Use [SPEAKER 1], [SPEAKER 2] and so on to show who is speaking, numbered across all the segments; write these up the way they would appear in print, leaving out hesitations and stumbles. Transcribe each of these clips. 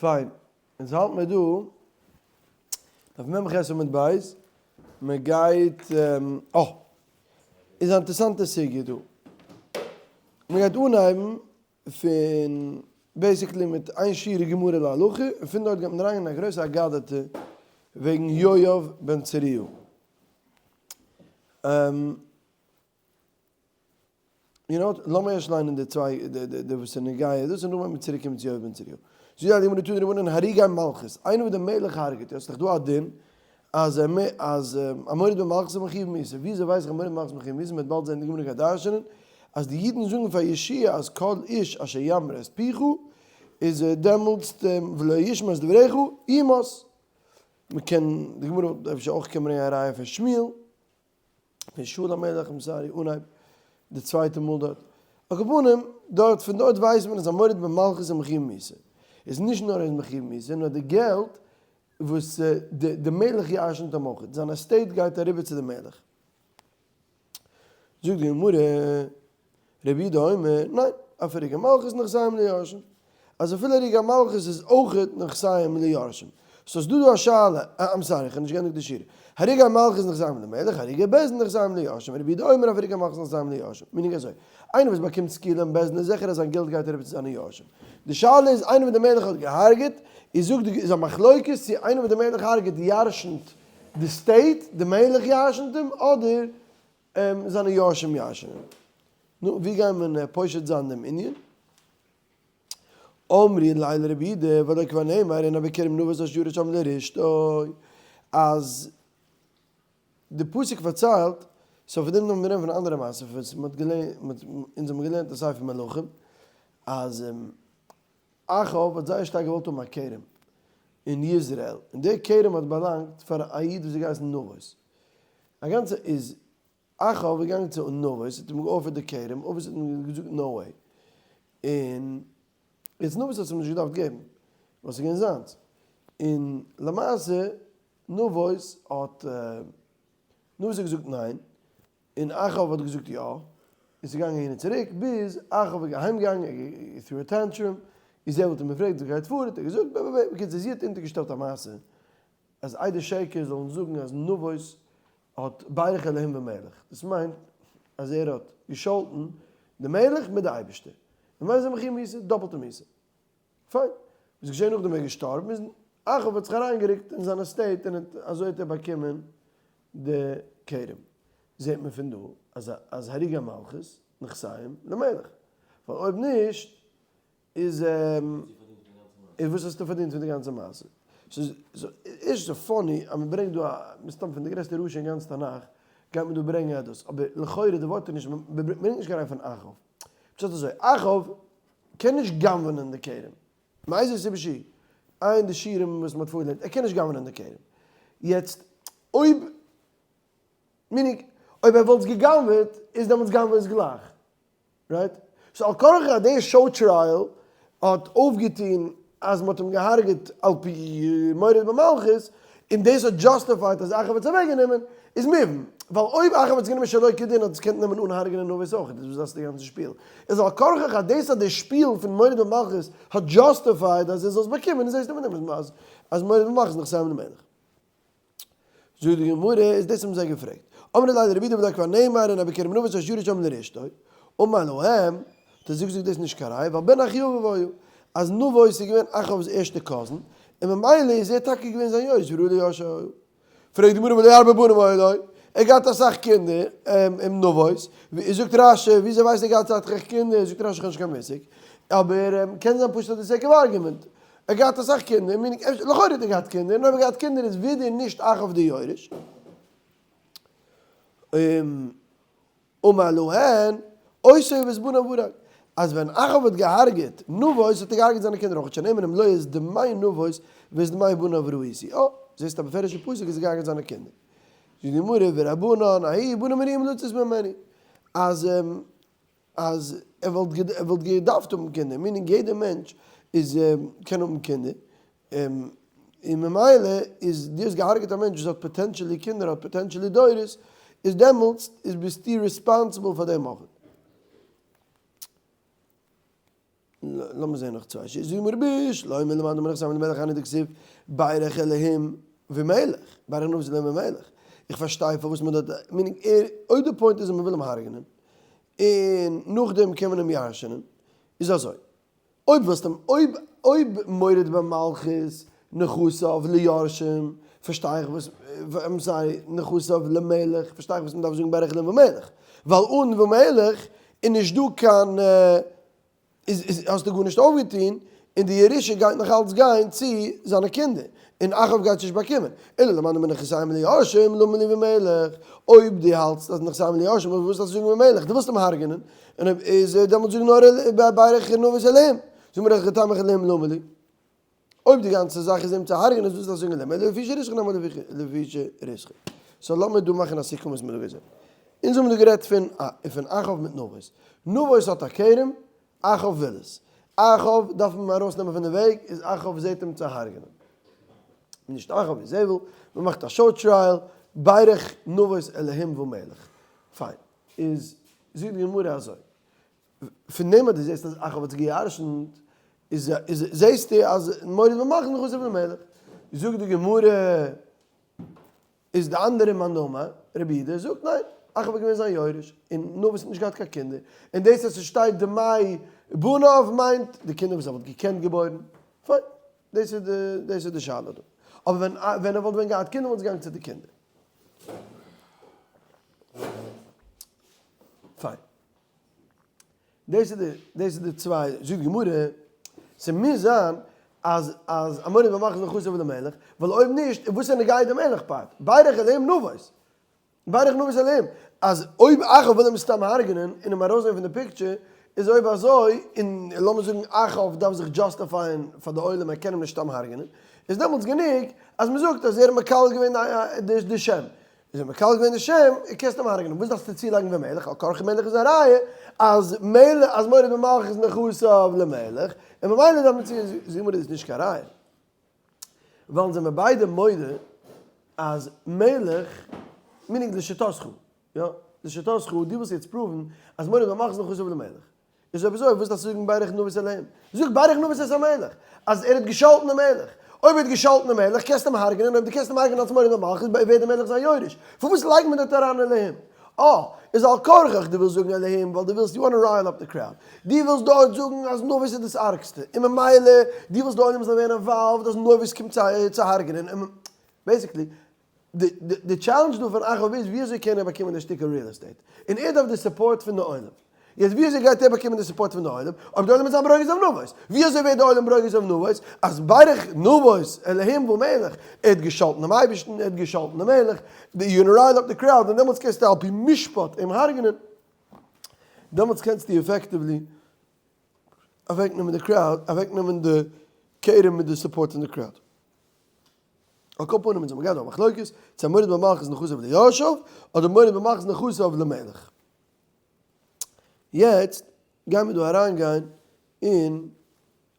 [SPEAKER 1] פיין, אונז האלט מיר דא דף מ ח עמוד ב', מען גייט, אה! איז א אינטערסאנטע סוגיא דא, מען גייט אנהייבן פון basically מיט איין שורה גמרא להלכה, און פון דארט גייט מען אריין אין א גרויסע אגדתא וועגן יואב בן צרויה. יו נאו וואט, לאמיר ערשט ליינען די צוויי, די וואס איז נוגע דאס, און נאכדעם וועט מען צוריק קומען צו יואב בן צרויה. זאגט די גמרא תנו רבנן הרוגי מלכות, איינער וואס דער מלך הרג'עט, יא, ס'איז דאך דא א דין אז אז א מורד במלכות איז מחויב מיתה, וויאזוי ווייס איך א מורד במלכות איז מחויב מיתה, מ'וועט באלד זען די גמרא גייט דרש'נען אז די אידן זאגן פאר יהושע אז כל איש אשר ימרה את פיך איז דעמאלטסט ולא ישמע את דבריך יומת. מ'קען, די גמרא וואלט אפשר אויך קען ברענגען א ראיה פון שמואל. פון שאול המלך I'm sorry אנהייב די צווייטע מאל דארט. על כל פנים, דארט פון דארט ווייסט מען אז א מורד במלכות איז מחויב מיתה. איז נישט נאר ער איז מחויב מיתה, נאר די געלט וואס די מלך ירשנ'ט אים אויך, זיין estate גייט אריבער צו די מלך. זאגט די גמרא, רבי יהודה אומר, ניין, אף הרוגי מלכות נכסיהם ליורשים. אז אפילו הרוגי מלכות איז אויכעט נכסיהם ליורשים. so ס'דא דא א שאלה, I'm sorry, איך האב נישט געענדיגט די שורה. הרוגי מלכות נכסיהם למלך, הרוגי בית דין נכסיהם ליורשים, רבי יהודה אומר אף הרוגי מלכות נכסיהם ליורשים. meaning אזוי, איינער וואס באקומט סקילה אין בית דין איז זיכער אז זיין געלט גייט אריבער צו זיינע יורשים. די שאלה איז איינער וואס די מלך האט געהארגעט, איז זאגט די איז א מחלוקת צו איינער וואס די מלך הארגעט ירשנ'ט די state, די מלך ירשנ'ט אים, אדער זיינע יורשים ירש'נען. נו, ווי גייט מען פושט זיין דעם ענין? אמרי ליה לרבי יהודה, והלא כבר נאמר הנה בכרם נבות אשר ירש שם לרשתו, אז די פסוק פארציילט, so פון דעם דארף מען רעדן פון א אנדערע מעשה וואס מען האט געלערנט, אונז האבן געלערנט אין ספר מלכים, אז אחאב האט זייער שטארק געוואלט האבן א כרם אין יזרעאל, און דער כרם האט באלאנגט פאר א איד וואס האט געהייסן נבות. א גאנצע איז אחאב איז געגאנגען צו נבות האט אים גע offer ט די כרם, נבות האט אים געזאגט no way, און יעצט נבות האט עס אים נישט געדארפט געבן, ווייל ס'איז געווען זיינס, און למעשה נבות האט נבות האט געזאגט ניין, און אחאב האט געזאגט יא, און ס'איז געגאנגען אהין און צוריק, ביז אחאב איז אהיים געגאנגען, ער threw a tantrum, איזבל האט אים געפרעגט וואס גייט פאר, האט ער געזאגט ב ב ב, בקיצור זי האט אונטערגעשטעלט א מעשה, אז עדי שקר זאלן זאגן אז נבות האט ברך אלהים ומלך, דאס מיינט אז ער האט געשאלטן די מלך מיט די אייבערשטער, און ממילא איז ער מחויב מיתה, דאפלטע מיתה. פיין. וואס איז געשען נאכדעם ער איז געשטארבן איז אחאב האט זיך אריינגערוקט אין זיין estate און האט אזוי האט ער באקומען די כרם. זעט מען פון דא אז אז הרוגי מלכות נכסיהם למלך. ווייל אויב נישט איז איז וואס האסטו פארדינט פון די גאנצע מעשה? ס'איז איז so funny אז מ'ברענגט דא א מסתם פון די גרעסטע רשע אין גאנץ תנך גייט מען דא ברענגען א דאס אבער לכאורה די ווארט איז נישט מ'ברענגט נישט קיין ראי' פון אחאב. פשט אזוי אחאב קען נישט גנב'נען די כרם מאיזה סיבה שהיא עיין די שיעורים וואס מ'האט פארגעלערנט ער קען נישט גנב'נען די כרם יעצט אויב meaning אויב ער וואלט עס געגנב'עט איז דעמאלטס גנב'ען איז גלייך. right? so על כרחך אז די show trial האט אויפגעטון אז מ'האט אים געהארגעט על פי מורד במלכות, און דאס האט justified אז אחאב האט עס אוועקגענומען, איז מובן. ווייל אויב אחאב האט עס גענומען שלא כדין האט עס געקענט נעמען אן הרג'נען נבות אויך, דאס איז די גאנצע שפיל. איז על כרחך אז דאס אז די שפיל פון מורד במלכות האט justified אז ער זאל עס באקומען, איז דאס מובן אז מורד במלכות איז נכסיהם למלך. זאגט די גמרא, איז דאס האבן זיי געפרעגט, אמרי ליה לרבי יהודה והלא כבר נאמר הנה בכרם נבות אשר ירש שם לרשתו, אמר להם, האט ער זיי געזאגט דאס איז נישט קיין ראיה, ווייל בן אחי אביו היה, אז נבות איז געווען אחאב'ס ערשטע cousin, און ממילא איז ער טאקע געווען זיין יורש וראוי ליורשו היה. פרעגט די גמרא והלא הרבה בנים היו לו, ער האט געהאט אסאך קינדער, נבות, זאגט רש"י, וויאזוי ווייסט ער געהאט אסאך קינדער, זאגט רש"י איך האב נישט קיין מושג, אבער קען זיין פשוט אז דאס איז עקב argument, ער האט געהאט אסאך קינדער, meaning אפשר, לכאורה האט ער געהאט קינדער, און אויב ער האט געהאט קינדער איז ווידער נישט אחאב די יורש. אמר להן, אותו ואת בניו הרג, אז ווען אחאב האט געהארגעט נבות האט ער געהארגעט זיינע קינדער אויך, שנאמר אם לא את דמי נבות ואת דמי בניו ראיתי, אה, זעסט א בפירוש'ע פסוק אז ער האט געהארגעט זיינע קינדער. זאגט די גמרא, ורבנן, ההוא בנים הראויים לצאת ממנו, אז אז ער וואלט ער וואלט געדארפט האבן קינדער, meaning יעדער מענטש איז קען האבן קינדער, און ממילא איז דו האסט געהארגעט א מענטש וואס האט potentially קינדער האט potentially דורות, איז דעמאלטס איז ביסטו responsible פאר דעם אויך. לאמיר זעהן נאך צוויי שיטות, זאגט די גמרא בשלמא למאן דאמר נכסיהם למלך היינו דכתיב ברך אלהים ומלך, ברך נבות אלהים ומלך, איך פארשטיי פארוואס מען דארט, meaning ער, אויב די point איז אז מען וויל אים הרג'נען, און נאכדעם קען מען אים ירש'נען, איז אזוי, אויב ווילסטו אים, אויב אויב מורד במלכות נכסיו ליורשים, פארשטיי איך וואס, I'm sorry, נכסיו למלך, פארשטיי איך וואס מען דארף זאגן ברך אלהים ומלך, ווייל אן ומלך איז נישט דא קיין, איז איז האסטו גארנישט אויפגעטון, און די ירושה גייט נאך אלץ גיין צו זיינע קינדער, און אחאב גייט עס נישט באקומען, אלא למאן דאמר נכסיהם ליורשים למה לי ומלך, אויב דו האלטסט אז נכסיהם ליורשים וואס דארפסטו זאגן ומלך, דו ווילסט אים הרג'נען, און אויב איז ער דעמאלטס זאג נאר ברך נבות אלהים, זאג מיר איך געטאן מיך אלהים למה לי, אויב די גאנצע זאך איז אים צו הרג'נען איז וואס דארפסטו זאגן אלהים, אלא לפי שריסחו נאמר לפי שריסחו. so לאמיר דא מאכן א סיכום וואס מיר האבן דא געזען. אונז האבן דא גערעדט פון פון אחאב מיט נבות. נבות האט א כרם, אחאב וויל עס. אחאב דארף אים ארויסנעמען פון די וועג, איז אחאב זעט אים צו הרג'נען. נישט אחאב איזבל, מען מאכט א show trial, ברך נבות אלהים ומלך. פיין. איז זאגט די גמרא אזוי, פון דעם אז דו זעסט אז אחאב האט זיך געירשנט, איז איז זעסטו אז מורד במלכות נכסיו למלך. זאגט די גמרא, איז די אנדערע מאן דאמר, רבי יהודה, זאגט ניין, אחאב איז געווען זיין יורש, און נבות האט נישט געהאט קיין קינדער, און דאס אז ס'שטייט דמי בניו מיינט די קינדער וואס ער וואלט געקענט געבוירן. פיין, דאס איז די דאס איז די שאלה דא. אבער ווען ווען ער וואלט ווען געהאט קינדער וואלט עס געגאנגען צו די קינדער. פיין. דאס איז די, דאס איז די צוויי, זאגט די גמרא, ס'מוז זיין אז אז א מורד במלכות נכסיו למלך, ווייל אויב נישט, וואס איז נוגע די מלך part? ברך אלהים נבות. ברך נבות אלהים. אז אויב אחאב וויל אים סתם הרג'נען און אים ארויסנעמען פון די picture, איז אויב אזוי, און לאמיר זאגן אחאב דארף זיך justify ען פאר די עולם ער קען אים נישט סתם הרג'נען, איז דעמאלטס גענוג אז מ'זאגט אז ער האט מקלל געווען די שם. איז ער מקלל געווען די שם, און קענסט אים הרג'נען, וואס דארפסטו צולייגן ומלך, על כרחך מלך איז א ראיה אז מלך אז מורד במלכות נכסיו למלך, און ממילא דארף מען צו זאגן מורד איז נישט קיין ראיה, ווייל זעמער ביידע מודה אז מלך meaning לשיטתך, יא, לשיטתך, דו ווילסט יעצט prove ן אז מורד במלכות נכסיו למלך. איז אויב אזוי וואס דארפסטו זאגן ברך נבות אלהים? זאג ברך נבות את המלך, אז ער האט געשאלטן דעם מלך. אויב ער האט געשאלטן דעם מלך קענסטו אים הרג'נען, אויב דו קענסט אים הרג'נען אלס מורד במלכות ווערט דער מלך זיין יורש. פארוואס לייגט מען דארט אריין אלהים? אה, איז על כרחך דו ווילסט זאגן אלהים ווייל דו ווילסט you want rile up the crowd. דו ווילסט דארט זאגן אז נבות איז דאס ארגסטע, און ממילא דו ווילסט די עולם זאל ווערן involved אז נבות קומט צו הרג'נען, און basically די challenge דא פון אחאב איז ווי אזוי קען ער באקומען די שטיקל real estate, און ער דארף די support פון די עולם, יעצט ווי אזוי גייט ער באקומען די support פון די עולם, אויב די עולם איז זיין ברוגז אויף נבות, ווי אזוי ווערט די עולם ברוגז אויף נבות, אז ברך נבות אלהים ומלך, ער האט געשאלטן דעם אייבערשטן, ער האט געשאלטן דעם מלך, you rile up the crowd, און דעמאלטס קענסטו על פי משפט אים הרג'נען, דעמאלטס קענסטו effectively אוועקנעמען די crowd, אוועקנעמען די כרם מיט די support פון די crowd. על כל פנים אונז האבן געהאט א מחלוקת צו א מורד במלכות נכסיו ליורשיו אדער מורד במלכות נכסיו למלך. יעצט גייען מיר דא אריינגיין אין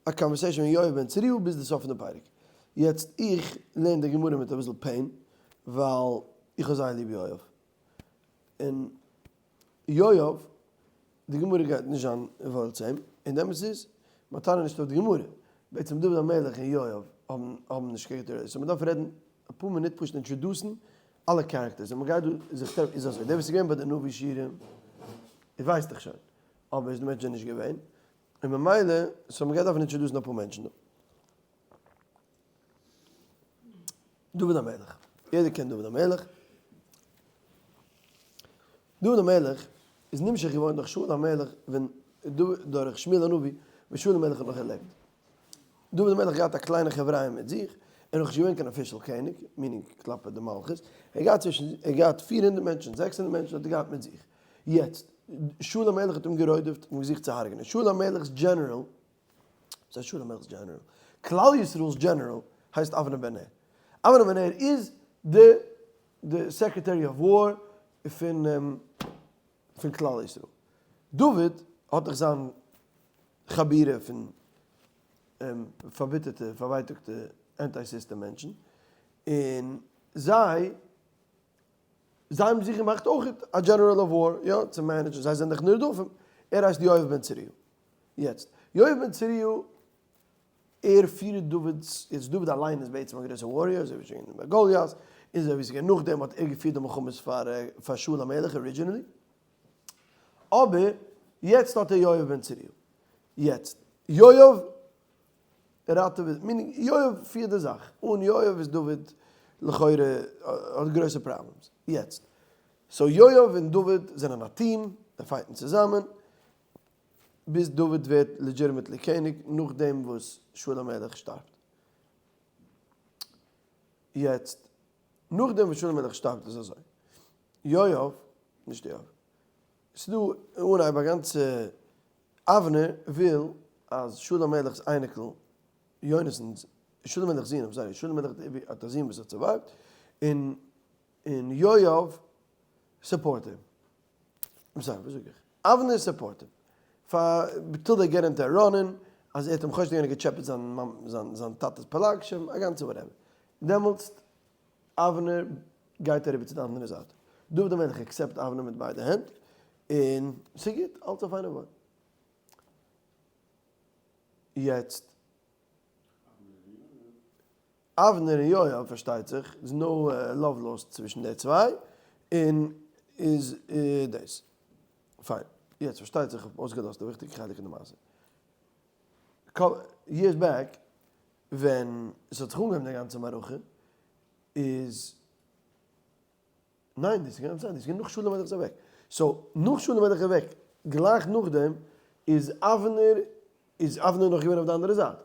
[SPEAKER 1] א conversation פון יואב בן צרויה ביז די סוף פון די פרק. יעצט איך לערן די גמרא מיט אביסל pain ווייל איך האב זייער ליב יואב. און יואב, די גמרא גייט נישט זיין וואויל צו אים, און די אמת איז, מען טענה'ט נישט אויף די גמרא, בעצם דוד המלך און יואב האבן האבן נישט קיין גוטע relation, מען דארף רעדן אפאר מינוט פשוט introduce ן אלע characters, און מען גייט דא זיך טרעפן, איז אזוי, דער וואס איז געווען ביי די נביא שיעורים, איז ווייסט דאך שוין, אבער איז די מענטש נישט געווען, און ממילא, so מען גייט דארפן introduce ן אפאר מענטשן דא. דוד המלך, יעדער קען דוד המלך, דוד המלך איז נמשח געווארן דורך שאול המלך ווען דורך שמואל הנביא ווען שאול המלך האט נאך געלעבט. דוד המלך האט געהאט א קליינע חבריא מיט זיך, ער איז נאך נישט געווען קיין official קעניג, meaning כלפי די מלכות, ער האט געהאט צווישן ער האט געהאט 400 מענטשן, 600 מענטשן האט ער געהאט מיט זיך. יעצט, שאול המלך האט אים גערודפ'ט און געזוכט צו הרג'נען. שאול המלך'ס general וואס הייסט שאול המלך'ס general? כלל ישראל'ס general הייסט אבנר בן נר. אבנר בן נר איז די די secretary of war פון פון כלל ישראל. דוד האט דאך זיין חבורה פון פארביטערטע פארווייטאגטע anti system מענטשן, און זיי זיי האבן זיך געמאכט אויך א general of war יא צו manage ן, זיי זענען דאך נרדפים, ער הייסט יואב בן צרויה. יעצט. יואב בן צרויה ער פירט דוד'ס, יעצט דוד אליין איז בעצם א גרויסע warrior, אזוי ווי שוין ביי גוליית, און אזוי ווי ס'איז געווען נאכדעם האט ער געפירט די מלחמות פאר פאר שאול המלך originally, אבער יעצט האט ער יואב בן צרויה. יעצט יואב ראטעוועט, meaning יואב פירט די זאך, אן יואב איז דוד לכאורה האט גרויסע problems. יעצט, so יואב און דוד זענען א טיעם, זיי fight ן צוזאמען, ביז דוד ווערט legitimately קעניג נאכדעם וואס שאול המלך שטארבט. יעצט, נאכדעם וואס שאול המלך שטארבט איז אזוי, יואב, נישט יואב, ס'איז דא אנהייב א גאנצע אבנר וויל אז שאול המלך'ס אייניקל יונתן'ס, שאול המלך'ס זון, I'm sorry, שאול המלך האט א זון וואס האט survive ט, און און יואב support אים. I'm sorry, וואס זאג איך? אבנר support אים. פאר till they get into running, אז ער האט אים חושד געווען ער האט געטשעפעט זיין זיין זיין טאטע'ס פלגשים, א גאנצע whatever. דעמאלטסט אבנר גייט אריבער צו די אנדערע זייט. דוד המלך accept אבנר מיט ביידע הענט, און ס'גוט, אלץ אויף איינער ווארט. יעצט. אבנר און יואב פארשטייט זיך איז no love lost צווישן די צוויי, און איז דאס. פיין. יעצט פארשטייט זיך איך האב אויסגעלאזט א וויכטיגע חלק אין די מעשה. Years back ווען עס האט זיך אנגעהויבן די גאנצע מערכה איז. ניין דאס איז געווען דאס איז געווען נאך שלום המלך איז אוועק. So נאך שלום המלך איז אוועק גלייך נאכדעם איז אבנר איז אבנר נאך געווען אויף די אנדערע זייט.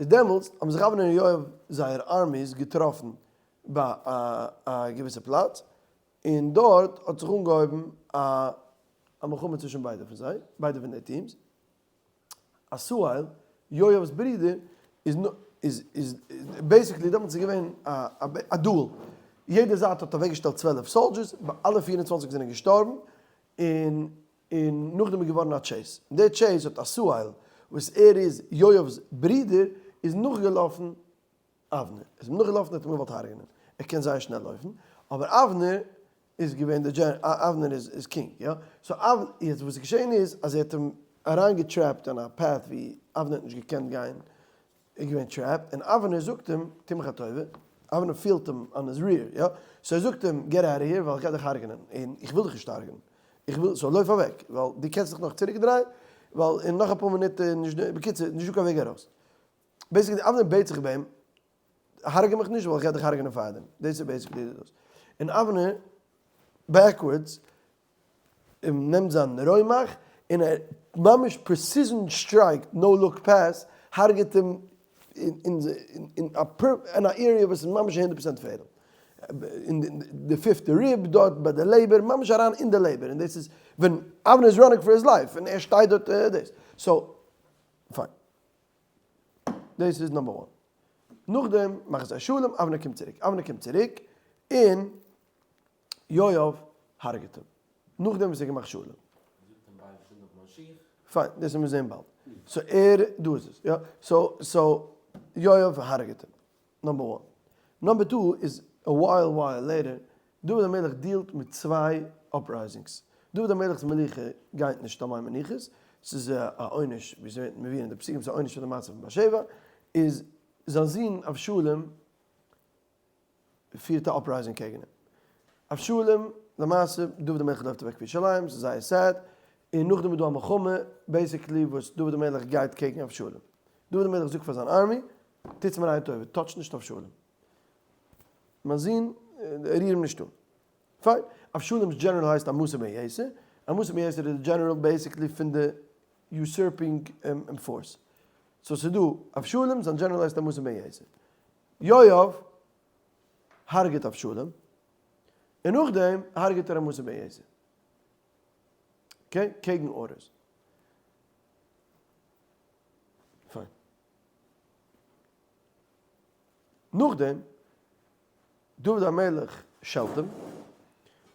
[SPEAKER 1] איז דעמאלטס האבן זיך אבנר און יואב זייער armies געטראפן ביי א א געוויסע פלאץ און דארט האט זיך אנגעהויבן א א מלחמה צווישן ביידע פון זיי, ביידע פון די teams. עשהאל, יואב'ס ברודער, איז איז איז basically דעמאלטס איז געווען א א duel, יעדע זייט האט אוועקגעשטעלט 12 soldiers, אלע 24 זענען געשטארבן, און און נאכדעם איז געווארן א chase, אין די chase האט עשהאל וואס ער איז יואב'ס ברודער איז נאכגעלאפן אבנר איז אים נאכגעלאפן האט אים געוואלט הרג'נען, ער קען זייער שנעל לויפן, אבער אבנר איז געווען די general, אבנר איז איז king, יא, so אבנר, יעצט וואס איז געשען איז אז ער האט אים אריין גע trap ט אין א path ווי אבנר האט נישט געקענט גיין, ער איז געווען trapped, און אבנר זאגט אים, טו מיך א טובה, אבנר פילט אים on his rear, יא, so ער זאגט אים, get out here ווייל איך גיי דיך הרג'נען, און איך וויל דיך נישט הרג'נען, איך וויל, so לויף אוועק, ווייל דו קענסט דיך נאך צוריק דרייען, ווייל אין נאך אפאר מינוט איז נישט, בקיצור, נישט דא קיין וועג ארויס. Basically אבנר בעט זיך ביי אים, הרגע מיך נישט ווייל איך גיי דיך הרג'נען פארדעם, דאס איז basically דאס. און אבנר backwards נעמט זיין רומח און ער ממש precision strike no look pass הרג'עט אים אין א area וואס איז ממש 100% fatal. אין די פיפטע rib דארט ביי די לעבער, ממש אריין אין די לעבער, און דאס איז ווען אבנר איז running for his life און ער שטייט דארט דאס. So פיין. דאס איז number one. נאכדעם מאכן זיי שלום, אבנר קומט צוריק. אבנר קומט צוריק און יואב הרג'ט אים. נאכדעם וואס ער האט געמאכט שלום. פיין, דאס וועלן מיר זען באלד. So ער, דא איז עס, יא. So, so יואב הרג'ט אים. Number one. Number two איז a while while later, דוד המלך deal ט מיט צוויי uprisings. דוד המלך'ס מלוכה גייט נישט על מי מנוחות, ס'איז א עונש, ווי ס'ווערט מבואר אין די פסוקים, ס'איז א עונש פאר די מעשה פון בת שבע, איז זיין זון אבשלום פירט א uprising קעגן אים. אבשלום, למעשה, דוד המלך לויפט אוועק פון ירושלים, ס'איז זייער sad, און נאכדעם איז דא א מלחמה, basically וואס דוד המלך גייט קעגן אבשלום. דוד המלך זאגט פאר זיין army, טוטס מיר איין טובה, touch ט נישט אבשלום. מיין זון, ריר אים נישט אן. פיין. אבשלום'ס general הייסט עמשא בן יתר. עמשא בן יתר איז די general basically פון די usurping force. So ס'איז דא אבשלום, זיין general הייסט עמשא בן יתר. יואב הרג'ט אבשלום, און נאכדעם הרג'ט ער עמשא בן יתר. Okay? קעגן orders. פיין. נאכדעם, דוד המלך שעלט אים,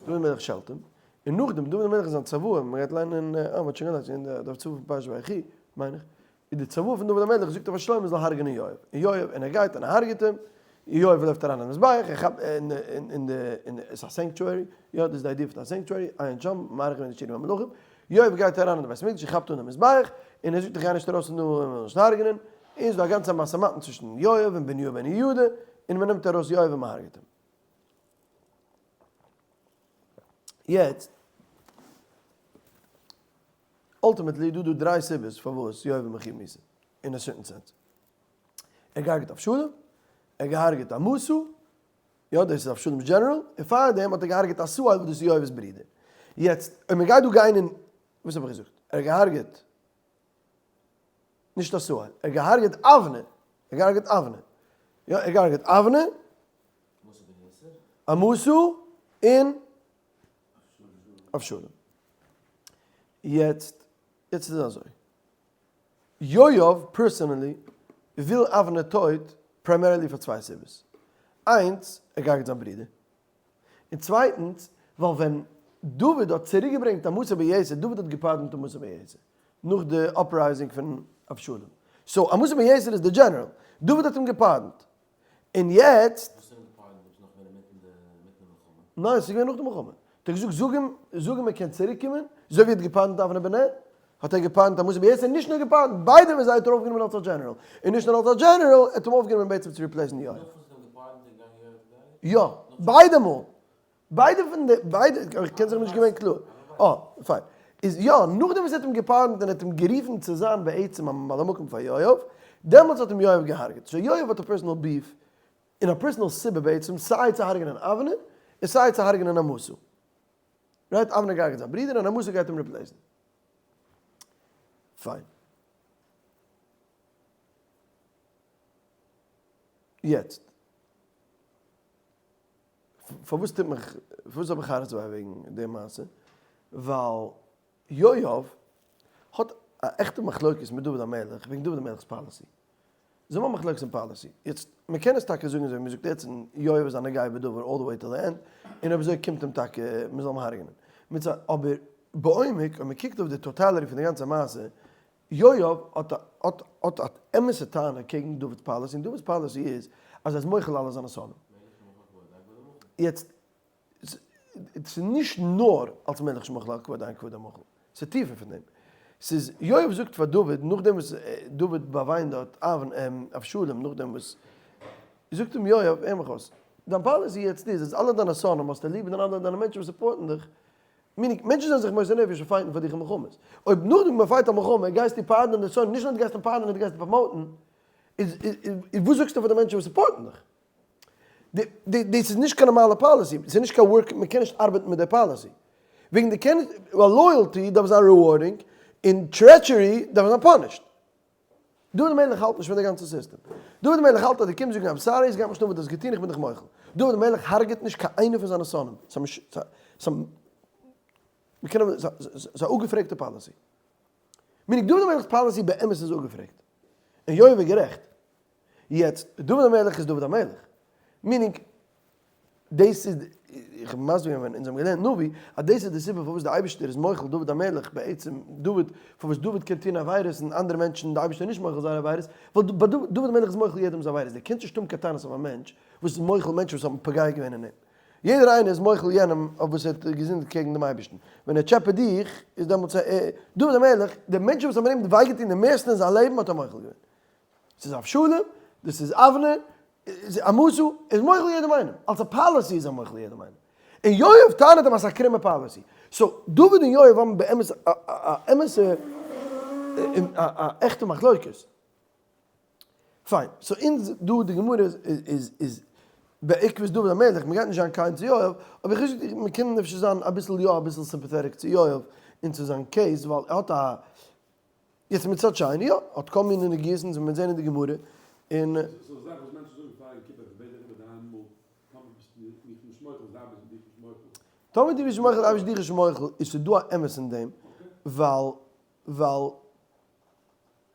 [SPEAKER 1] דוד המלך שעלט אים, און נאכדעם דוד המלך אין זיין צוואה, מען גייט ליינען, אה, מען האט שוין געליינט, אין די צוואה פון פרשת ויחי, מיין איך, איז די צוואה פון דוד המלך זאגט ער פאר שלמה זאל הרג'נען יואב, און יואב, און ער גייט און ער הרג'עט אים, און יואב לויפט אריין אין מזבח, ער כאפט אין אין די אין עס איז א sanctuary, יא דאס איז די idea פון א sanctuary, עיין שם, מאריך געווען אין שירים המלכים, יואב גייט אריין אין די בית המקדש און כאפט אן די מזבח, און ער זאגט איך גיי נישט ארויס פון דא און מען זאל נישט הרג'נען, און ס'איז דא א גאנצע משא ומתן צווישן יואב און בניהו בן יהוידע, און מען נעמט ארויס יואב און מען הרג'עט אים. יעצט, ultimately איז דא דא דריי סיבות פארוואס יואב איז מחויב מיתה, אין א certain sense. ער האט געהארגעט אבשלום, ער האט געהארגעט עמשא, יא דאס איז אבשלום'ס דזשענעראל, און פארדעם האט ער געהארגעט עשהאל וואס דאס איז יואב'ס ברודער. יעצט, אויב מען גייט דא גיין אין, וואס האב איך געזאגט? ער האט געהארגעט, נישט עשהאל, ער האט געהארגעט אבנר, ער האט געהארגעט אבנר, יא ער האט געהארגעט אבנר, עמשא און אבשלום. יעצט, יעצט איז אזוי. יואב personally וויל אבנר טויט primarily פאר צוויי סיבות. איינס, ער געהארגעט זיין ברודער. און צווייטנס, ווייל ווען דוד האט צוריקגעברענגט עמשא בן יתר, דוד האט גע pardon ט עמשא בן יתר נאך די uprising פון אבשלום. so עמשא בן יתר איז די דזשענעראל. דוד האט אים גע pardon ט. און יעצט.
[SPEAKER 2] וואס האט אים גע pardon ט? אויב ס'איז נאך געווען אינמיטן די אינמיטן די מלחמה?
[SPEAKER 1] ניין, ס'איז געווען נאך די מלחמה. האט ער געזאגט, זאג אים, זאג אים ער קען צוריק קומען, אזוי ווי ער האט גע pardon ט אבנר בן נר, האט ער גע pardon ט עמשא בן יתר, נישט נאר גע pardon ט, ביידע ווען זיי האט ער אויפגענומען אלס א דזשענעראל, און נישט נאר אלס א דזשענעראל, ער האט אים אויפגענומען בעצם צו replace ן יואב.
[SPEAKER 2] נאך וואס האט אים גע pardon ט איז געגאנגען יואב געהארגעט?
[SPEAKER 1] יא, ביידע מאל. ביידע פון די, ביידע, איך קען זיך נישט געווען קלאר. אה, פיין. איז יא, נאכדעם וואס ער האט אים גע pardon ט און ער האט אים גערופן צו זיין בעצם א ממלא מקום פאר יואב, דעמאלטס האט אים יואב געהארגעט. so יואב האט א personal beef, און א personal סיבה בעצם, סיי צו הרג'נען אבנר, און סיי צו הרג'נען עמשא. right? אבנר געהארגעט זיין ברודער און עמשא גייט אים replace ן. פיין. יעצט. פארוואס טוט מיך, פארוואס האב איך הארץ וויי וועגן די מעשה? ווייל יואב האט א עכטע מחלוקת מיט דוד המלך וועגן דוד המלך'ס policy. זיי האבן א מחלוקת אין policy. יעצט, מען קען עס טאקע זאגן אזוי ווי מען זאגט יעצט, און יואב איז א נוגע בדבר all the way to the end, און אויב אזוי קומט אים טאקע מען זאל אים הרג'נען. מצד, אבער בעומק, אויב מען קוקט אויף די totality פון די גאנצע מעשה, יואב האט האט האט א אמת'ע טענה קעגן דוד'ס policy, און דוד'ס policy איז אז ער איז מוחל אלע זיינע שונאים. יעצט, ס'איז נישט נאר אלס מלך שמוחל על כבוד אין כבוד המוחל, ס'איז טיפער פון דעם. ס'איז, יואב זאגט פאר דוד, נאכדעם וואס דוד באוויינט דארט אבשלום, נאכדעם וואס, זאגט אים יואב, הער מיך אויס, דיין policy יעצט איז אז אלע דיינע שונאים האסטו ליב און אלע דיינע מענטשן וואס support ן דיך meaning, מענטשן זענען זיך מוסר נפש און fight ן פאר דיך אין מלחמות. אויב נאכדעם מען fight א מלחמה גייסטו pardon ען די שונא, נישט נאר דו גייסט אים pardon ען, דו גייסט אים promote ן, איז וואס זאגסטו פאר די מענטשן וואס support ן דיך? דאס איז נישט קיין נארמאלע policy, ס'איז נישט קיין work, מען קען נישט ארבעטן מיט די policy. וועגן די קען, ווייל loyalty דארף זיין rewarding, און treachery דארף זיין punished. דוד המלך האלט נישט פון די גאנצע סיסטעם. דוד המלך האלט אז דו קומסט זאגן I'm sorry, עס גייט מיך נישט אן וואס דו האסט געטון, איך בין דיך מוחל. דוד המלך הרג'עט נישט קיין איינער פון זיינע שונאים. ס'איז א אפגעפרעגטע policy. meaning דוד המלך'ס policy באמת איז אפגעפרעגט. און יואב איז גערעכט. יעצט, דוד המלך איז דוד המלך. meaning, דאס איז, איך האב מסביר געווען ווען אונז האבן געלערנט נביא, אז דאס איז די סיבה פארוואס די אייבערשטער איז מוחל דוד המלך בעצם, דוד, פארוואס דוד קען טון עבירות און אנדערע מענטשן די אייבערשטער איז נישט מוחל זייערע עבירות, ווייל דוד המלך איז מוחל יעדעמ'ס עבירות, דו קענסט נישט האבן קיין טענות אויף א מענטש וואס איז מוחל מענטשן וואס האבן פוגע געווען אין אים. יעדער איינער איז מוחל יענעם אויף וואס ער האט געזינדיגט קעגן דעם אייבערשטן. ווען ער טשעפעט דיך, איז דעמאלטס דוד המלך, די מענטשן וואס האבן אים וויי געטון די מערסטע אין זיין לעבן האט ער מוחל געווען. ס'איז אבשלום, דאס איז אבנר, עמשא, איז מוחל יעדעם איינעם, אלס א policy איז ער מוחל יעדעם איינעם. און יואב טענה'ט אים אז ס'איז א קרומע policy. so דוד און יואב האבן באמת א אמת'ע א עכטע מחלוקת. פיין, so אונז דא די גמרא איז איז בעקבות דוד המלך, מ'גייט נישט זיין kind צו יואב, אבער איך זאג מ'קען אפשר זיין אביסל יא אביסל sympathetic צו יואב און צו זיין case ווייל ער האט א יעצט מצד שני יא, האט כל מיני נגיעות אונז וועלן זעהן אין די גמרא און.
[SPEAKER 3] ס'איז א זאך וואס מענטשן זאגן פאר יום כיפור איך בעט דיך איבער דריי מאל, טאמער ביסטו מיך נישט מוחל איז די אייבערשטער דיך נישט מוחל.
[SPEAKER 1] טאמער דו ביסט מוחל איז די אייבערשטער דיך נישט מוחל, איז ס'דא א אמת אין דעם, ווייל ווייל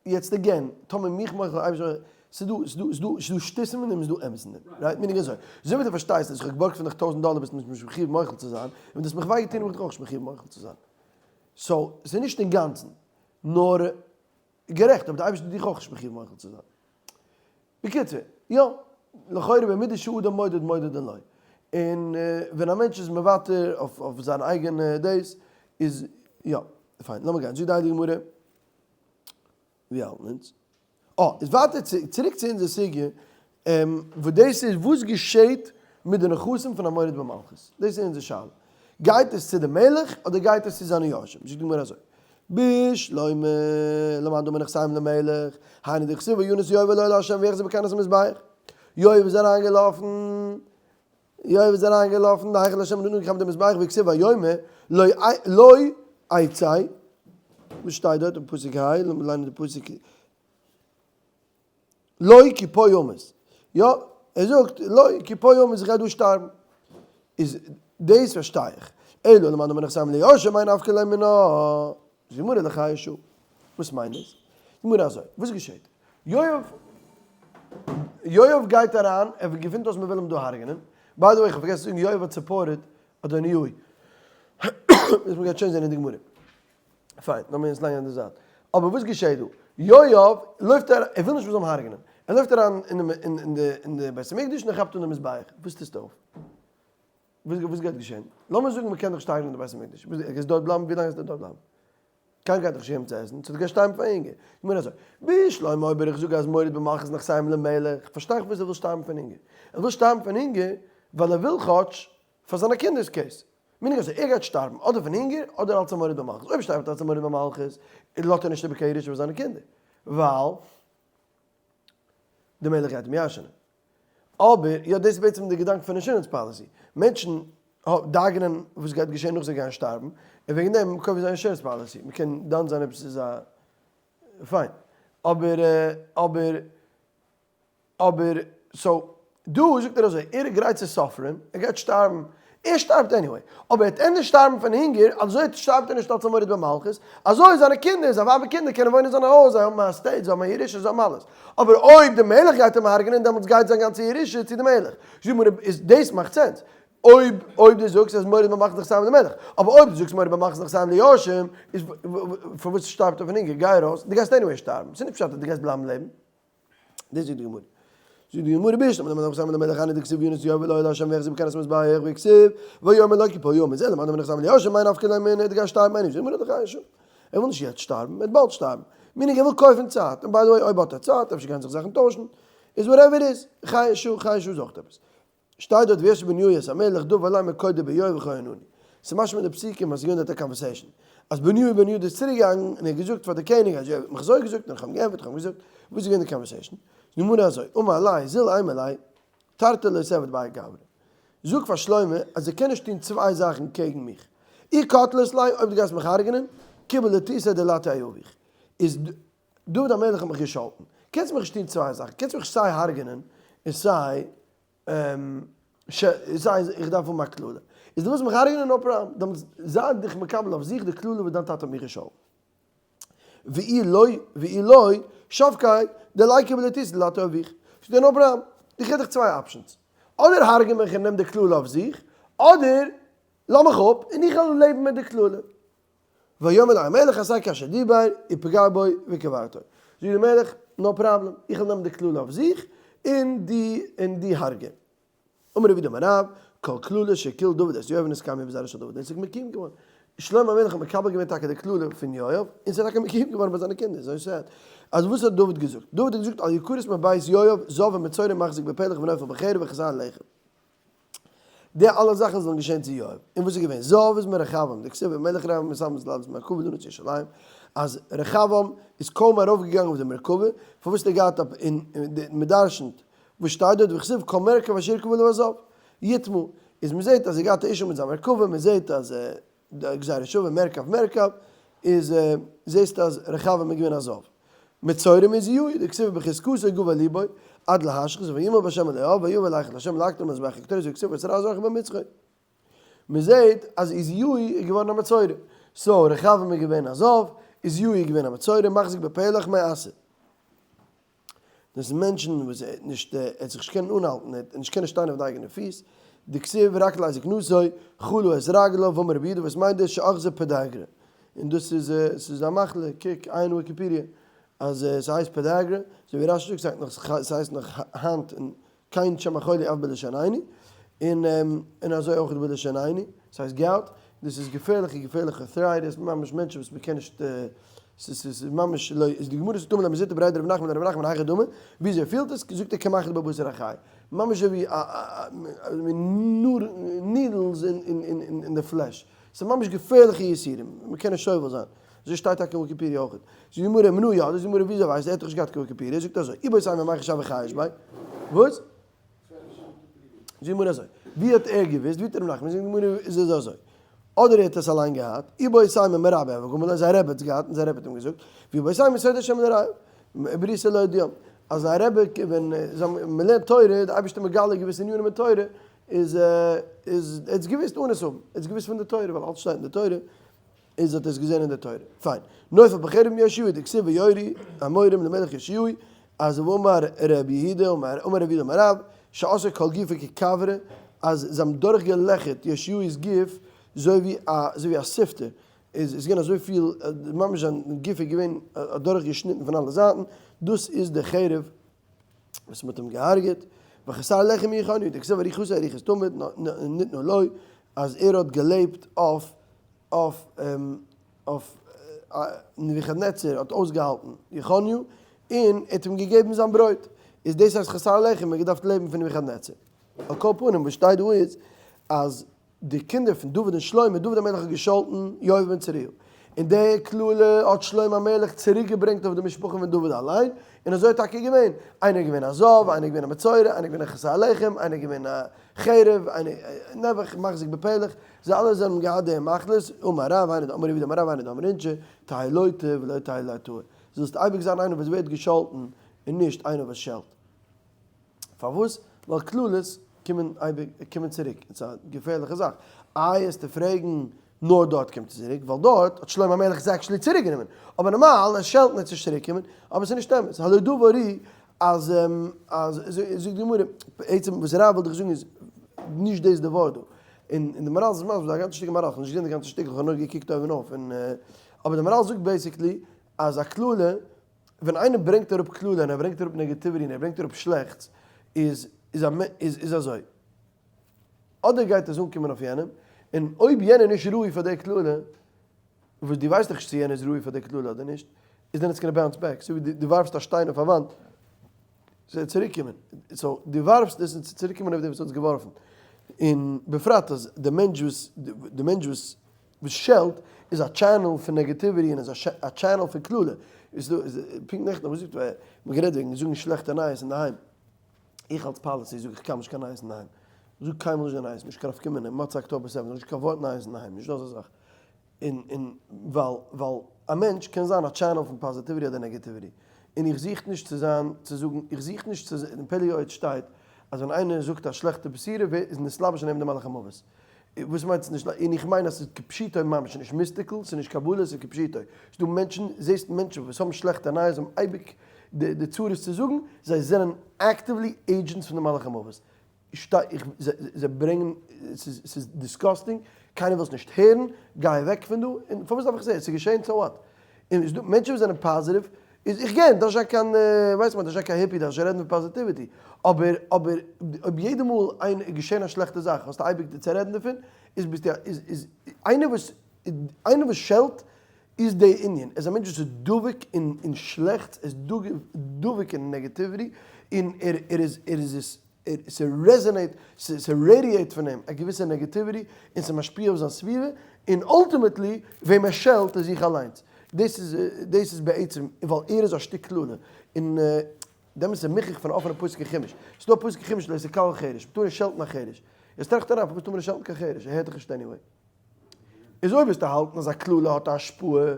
[SPEAKER 1] יעצט again, טאמער מיך מוחל איז אייבערשטער מוחל, ס'דא ס'דא ס'דא ס'דא שטותים אין דעם ס'דא אמת אין דעם, right? meaning אזוי, אזוי ווי דו פארשטייסט אז איך האב געבארגט פון דיך טויזענט דאלער ביסטו נישט מחיוב מוחל צו זיין, און ווען דו האסט מיך וויי געטון בין איך דיך אויך נישט מחיוב מוחל צו זיין. so, ס'איז נישט אינגאנצן, נאר גערעכט, אבער די אייבערשטער איז דיך אויך נישט מחיוב מוחל צו זיין. בקיצור, יא, לכאורה במידה שאדם מודד מודדין לו. און ווען א מענטש איז מוותר אויף זיין אייגענע דאס, איז יא, פיין, לאמיר גיין, זאגט די הייליגע גמרא. ווי האלטן אונז? אה, איז ווייטער צוריק צו אונזער סוגיא, וואס דאס איז וואס געשעט מיט די נכסים פון א מורד במלכות? דאס איז אונזער שאלה. גייט עס צו די מלך אדער גייט עס צו זיינע יורשים? זאגט די גמרא אזוי, בשלמא למאן דאמר נכסיהם למלך, היינו דכתיב וינס יואב אל אוהל ה' ויחזי בקרנות המזבח. יואב איז אריינגעלאפן, יואב איז אריינגעלאפן להיכל ה' און אנגעכאפט דעם מזבח וכתיב ויאמר לא אצא, וואס שטייט דארט אין פסוק ה, לאמיר ליינען די פסוק, לא כי פה אמות, יא, ער זאגט לא כי פה אמות איך גיי דא שטארבן, איז דאס פארשטיי איך, אלא למאן דאמר נכסיהם ליורשיו מאי נפקא ליה מינה, זאגט די גמרא לחיי שעה, וואס מיינט דאס? די גמרא אזוי, וואס געשעט? יואב יואב גייט אריין, ער געפינט אויס מען וויל אים דא הרג'נען, by the way איך האב פארגעסן צו זאגן יואב האט supported אדוניהו, דאס מען גייט שוין זען אין די גמרא, פיין לאמיר עס לייגן אן די זייט, אבער וואס געשעט דא? יואב לויפט אריין, ער וויל נישט מען זאל אים הרג'נען, ער לויפט אריין אין די בית המקדש און ער כאפט אן די מזבח, וואס טוסטו אויף? וואס גייט געשען? לאמיר זאגן מען קען דיך שטארקן אין די בית המקדש, גייסט דארט בלייבן? ווי לאנג גייסטו דארט בלייבן? קיינער גייט דיך נישט געבן צו עסן, סאו דו גייסט שטארבן פאר הונגער. איך מיין אזוי, בשלמא אויב איך זאג אז מורד במלכות נכסיהם למלך, פארשטיי איך פארוואס ער וויל שטארבן פון הונגער. ער וויל שטארבן פון הונגער ווייל ער וויל כאטש פאר זיינע קינדער'ס case. מיין איך אזוי, ער גייט שטארבן אדער פון הונגער אדער אלס א מורד במלכות. אויב שטארבט ער אלס א מורד במלכות, לאזט ער נישט איבער קיין ירושה פאר זיינע קינדער, ווייל די מלך גייט אים ירש'ענען. אבער יא דאס איז בעצם די געדאנק פון insurance policy, מענטשן דאגה'נען וואס גייט געשען נאך זיי גייען שטארבן, און וועגן דעם קויפן זיי insurance policy, מען קען דן זיין אויב ס'איז א פיין, אבער אבער אבער so דא זאגט ער אזוי, ער איז גרייט צו suffer ען, ער גייט שטארבן, ער שטארבט anyway, אבער ער וועט ענדערש שטארבן פון הונגער, אזוי שטארבט ער נישט אלס א מורד במלכות, אזוי זיינע קינדער, זיין ווייב און קינדער קענען וואוינען אין זיין הויז, זיי האבן א estate, זיי האבן א ירושה, זיי האבן אלעס. אבער אויב די מלך גייט אים הרג'נען, דעמאלטס גייט זיין גאנצע ירושה צו די מלך. זאג מיר, איז דאס מאכט sense? אויב אויב דו זאגסט אז מורד במלכות נכסיהם למלך, אבער אויב דו זאגסט מורד במלכות נכסיהם ליורשים, איז פארוואס שטארבט ער פון הונגער? גיי ארויס, דו גייסט anyway שטארבן, ס'איז נישט פשט אז דו גייסט בלייבן לעבן. דאס זאגט די גמרא. זאגט די גמרא בשלמא למאן דאמר נכסיהם למלך היינו דכתיב וינס יואב אל אוהל ה' ויחזי בקרנות המזבח וכתיב ויאמר לא כי פה אמות אלא למאן דאמר נכסיהם ליורשיו מאי נפקא ליה מינה דו גייסט שטארבן איינער זאגט די גמרא לחיי שעה ער וויל נישט יעצט שטארבן ער וועט באלד שטארבן meaning ער וויל קויפן צייט און by the way אויב האט ער צייט אפשר גייען זיך זאכן טוישן איז whatever איז חיי שעה חיי שעה איז אויך עפעס. שטייט דארט וישב בניהו את המלך דוד לאמר קודם ביואב וכהנני. ס'איז משמע אין די פסוקים אז ס'איז געווען דארט א conversation. אז בניהו בן יהודה איז צוריק געגאנגען און ער האט געזאגט פאר די קעניג אז יואב האט מיך אזוי געזאגט און איך האב אים געענטפערט איך האב אים געזאגט. וואס איז געווען די conversation? זאגט די גמרא אזוי, אמר ליה זיל אימא ליה תרתי לא תעביד בהאי גברא. זאג פאר שלמה אז ער קען נישט טון צוויי זאכן קעגן מיך. אי קטלת ליה אויב דו גייסט מיך הרג'נען, קיבל לתיתא דלתיה אביך. איז דוד המלך האט מיך געשאלטן. קענסט מיך נישט טון צוויי זאכן. קענסט מיך סיי הרג'נען און סיי סיי איך דארף האבן א קללה. איז דו ווילסט מיך הרג'נען no problem. דעמאלטס זיי דיך מקבל אויף זיך די קללה וואס דיין טאטע האט מיך געשאלטן. ואי לא ואי לא שבקיה דליקו בלתיתא דלתיה אבוך. זאגט ער no problem. איך געב דיך צוויי options. אדער הרג'ע מיך און נעם די קללה אויף זיך, אדער לאז מיך אפ און איך וועל לעבן מיט די קללה. ויאמר לו המלך עשה כאשר דיבר ופגע בו וקברתו. זאגט דער מלך, no problem, איך וועל נעמען די קללה אויף זיך, און דו און דו הרג'ע. אמר רב יהודה אמר רב, כל קללה שקילל דוד את יואב נתקיימה בזרעו של דוד, און ס'איז מקוים געווארן. שלמה המלך האט מקבל געווען טאקע די קללה פון יואב, און ס'איז טאקע מקוים געווארן ביי זיינע קינדער, אזוי sad. אז וואס האט דוד געזאגט? דוד האט געזאגט אל יכרת מבית יואב זב ומצורע מחזיק בפלך ונופל בחרב וחסר לחם. די אלע זאכן זאלן געשען צו יואב. און וואס איז געווען? זב איז מרחבעם, דכתיב ומלך רחבעם מסמס לעלות מרכבה לנוץ ירושלים, אז רחבעם איז קוים ארויפגעגאנגען אויף די מרכבה, פארוואס האט ער געהאט א, און מ'דרשנ'ט וואס שטייט דארט וכתיב כל מרכב אשר ירכב עליו הזב יטמא, איז מ'זעט אז ער געהאט א issue מיט זיין מרכבה, מ'זעט אז גזירה שווה מרכב מרכב, איז זעסטו אז רחבעם איז געווען א זב. מצורע עוזיהו, דכתיב בחזקתו גבה ליבו עד להשחית וימעל בהשם אלוהיו ויבא אל היכל השם להקטיר על מזבח הקטורת וכתיב והתרע זרחו במצחו. מען זעט אז עוזיהו איז געווארן א מצורע. so רחבעם איז געווען א זב, עוזיהו איז געווען א מצורע, מחזיק בפלך מעשה. דאס איז מענטשן וואס ער האט נישט, ער האט זיך נישט קענען אנהאלטן, ער האט נישט קענען שטיין אויף די אייגענע פיס, דכתיב רק לעת זקנותו כלו את רגליו ואמר רבי יהודה וואס מיינט דאס שאחזה פדגרה, און דאס איז ס'איז א מחלה, קוק עיין וויקיפידיע אז ס'הייסט פדגרה, אזוי ווי רשי זאגט ס'הייסט נאך ס'הייסט נאך היינט אין כן שם החולי אף בלשוננו, און און אזוי אויך בלשוננו, ס'הייסט gout, דאס איז געפערליכע געפערליכע arthritis, ממש מענטשן וואס מ'קען נישט. ס'איז ממש לא, איז די גמרא זאגט אמר ליה מר זוטרא בריה דרב נחמן לרב נחמן היכי דמי, וויאזוי ער פילט עס, זאגט ער כמחט בבשר החי, ממש אזוי ווי needles אין די פלייש, ס'איז ממש געפערליכע יסורים, מ'קען נישט סובל זיין, אזוי שטייט טאקע אין וויקיפידיע אויך. זאגט די גמרא, מנא ידע, זאגט די גמרא וויאזוי ווייסט ער, ער האט דאך נישט געהאט קיין וויקיפידיע, זאגט ער אזוי, איבעית אימא מהיכא שווה חייש ביה, וואס? זאגט די גמרא אזוי, ווי האט ער געוואוסט, ווי האט ר' נחמן, זאגט די גמרא איז עס אזוי, אדער ער האט עס אליין געהאט, איבעית אימא מרביה הוה קאמר ליה, זיין רבי האט עס געהאט און זיין רבי האט אים געזאגט, ואיבעית אימא סוד השם ליראיו, ברייתא לא ידיעם, אז זיין רבי ווען מען לערנט תורה איז די אייבערשטער מגלה געוויסע ענינים אין תורה, איז איז ער האט עס געוואוסט אן עס האבן, ער האט עס געוואוסט פון די תורה ווייל אלץ שטייט אין די תורה, איז האט ער עס געזען אין די תורה. פיין. נופל בחרב מיאשיהו דכתיב ויורו המורים למלך יאשיהו אז ואמר ר' יהודה אמר אמר ר' יהודה אמר רב שעשה כל גופו ככברה אז זיי האבן דורך געלעכערט יאשיהו'ס גוף זוי ווי א זוי ווי א sifter איז איז געווען אזוי פיל ממש זיין גוף איז געווען אדורך געשניטן פון אלע זייטן דאס איז די חרב וואס מ'האט אים געהארגעט, וחסר לחם יחוני, דכתיב אריכותו אריכות תמיד ניתנה לו, אז ער האט געלעבט אויף אויף אויף נבוכדנצר האט אויסגעהאלטן יחוניו, און ער האט אים געגעבן זיין ברויט, איז דאס הייסט חסר לחם, ער האט געדארפט לעבן פון נבוכדנצר. על כל פנים וואס שטייט דא איז אז די קינדער פון דוד און שלמה, דוד המלך האט געשאלטן יואב בן צרויה, און די קללה האט שלמה המלך צוריק געברענגט אויף די משפחה פון דוד אליין, און אזוי איז טאקע געווען, איינער איז געווען א זב, איינער איז געווען א מצורע, איינער איז געווען א חסר לחם, איינער איז געווען א חרב, איינער נעבעך מחזיק בפלך, זיי אלע זיי האבן געהאט די מחלות, אמר רב, היינו דאמר רבי דאמר רב, היינו דאמר אינשי, תהא לוטה ולא תהא לוטאה, זאלסט אייביג זיין איינער וואס ווערט געשאלטן און נישט איינער וואס שעלט. פארוואס? ווייל קללות קומען אייביג קומען צוריק, און ס'איז א געפערליכע זאך. איי עסטו פרעגן נאר דארט קומט עס צוריק, ווייל דארט האט שלמה המלך עס actually צוריק גענומען, אבער נארמאל עס שעלטן וועט נישט צוריק קומען, אבער ס'איז נישט אמת, הלא דבר הוא אז אז זאגט די גמרא, בעצם וואס רב וויל דיך זאגן איז נישט דאס די ווארט דא, און די מהר"ל איז מסביר א גאנצע שטיקל מהר"ל, כ'האב נישט געזען די גאנצע שטיקל, כ'האב נאר געקוקט אויבן אויף, און אבער די מהר"ל זאגט basically אז א קללה ווען איינער ברענגט אראפ קללה און ער ברענגט אראפ negativity און ער ברענגט אראפ שלעכטס איז איז א איז איז אזוי אדער גייט עס אנקומען אויף יענעם און אויב יענער איז נישט ראוי פאר די קללה וואס דו ווייסט דאך נישט צו יענער איז ראוי פאר די קללה אדער נישט איז then it's gonna bounce back אזוי ווי דו ווארפסט א שטיין אויף א וואנט ס'וועט צוריק קומען so דו ווארפסט עס און ס'וועט צוריק קומען אויף דעם וואס האט עס געווארפן און בפרט אז די מענטש וואס די מענטש וואס וואס שעלט איז א channel פון negativity און איז א channel פון קללה. איז דא איז פונקט נעכטן האב איך געזאגט מ'האט גערעדט וועגן זאגן שלעכטע נייעס אינדערהיים. איך אלס policy זאג איך קיינמאל נישט קיין נייעס אינדערהיים. זאג קיינמאל נישט די נייעס, נישט קיין נפקא מינה, מוצאי October seven, זאג נישט קיין ווארט נייעס אינדערהיים, נישטא אזא זאך. און און ווייל ווייל א מענטש קען זיין א channel פון positivity אדער negativity. און איך זוך נישט צו זיין צו זאגן איך זוך נישט צו אין פלא יועץ שטייט אז ווען איינער זאגט א שלעכטע בשורה ווערט איז נתלבש אין אים די מלאך המוות. וואס מיינט ס'נישט ל. און איך מיין אז ס'איז כפשוטו ממש, ס'נישט mystical, ס'איז נישט קבלה, ס'איז כפשוטו. ס'איז דא מענטשן, זעסט מענטשן וואס האבן שלעכטע נייעס, האבן אייביג די צרות צו זאגן, זיי זענען actively agents פון די מלאך המוות. איך, זיי ברענגען, ס'איז ס'איז disgusting, קיינער וויל עס נישט הערן, גיי אוועק פון דא, און פארוואס דארף איך עס הערן, ס'איז געשען, so what? און ס'איז דא מענטשן וואס זענען positive, איז איך גיי, דארף נישט זיין קיין, ווייסט מען, דארף נישט זיין קיין hippie, דארף נישט רעדן פון positivity, אבער, אבער, אויב יעדע מאל איין איז געשען א שלעכטע זאך האסטו אייביג צו רעדן דערפון, איז ביסטו א, איז, איז, איינער וואס, איינער וואס שעלט איז די ענין, ער איז א מענטש וואס איז דבוק אין, אין שלעכטס, ער איז דבוק אין negativity, און ער, ער איז, ער איז עס. ס' resonate, ס' radiate פון אים א געוויסע negativity און ס'משפיע אויף זיין סביבה, און ultimately וועם ער שעלט איז זיך אליינס. דאס איז דאס איז בעצם ווייל ער איז א שטיק קללה. און דעמאלטס איז מוכרח פון א אפענע פסוק אין חומש. ס'איז דא א פסוק אין חומש לא תקלל חרש, מ'טאר נישט שעלטן א חרש. יעצט טראכט אריין פארוואס טאר מען נישט שעלטן קיין חרש, ער הערט דאך נישט anyway. איז אויב וועסטו האלטן אז א קללה האט א השפעה,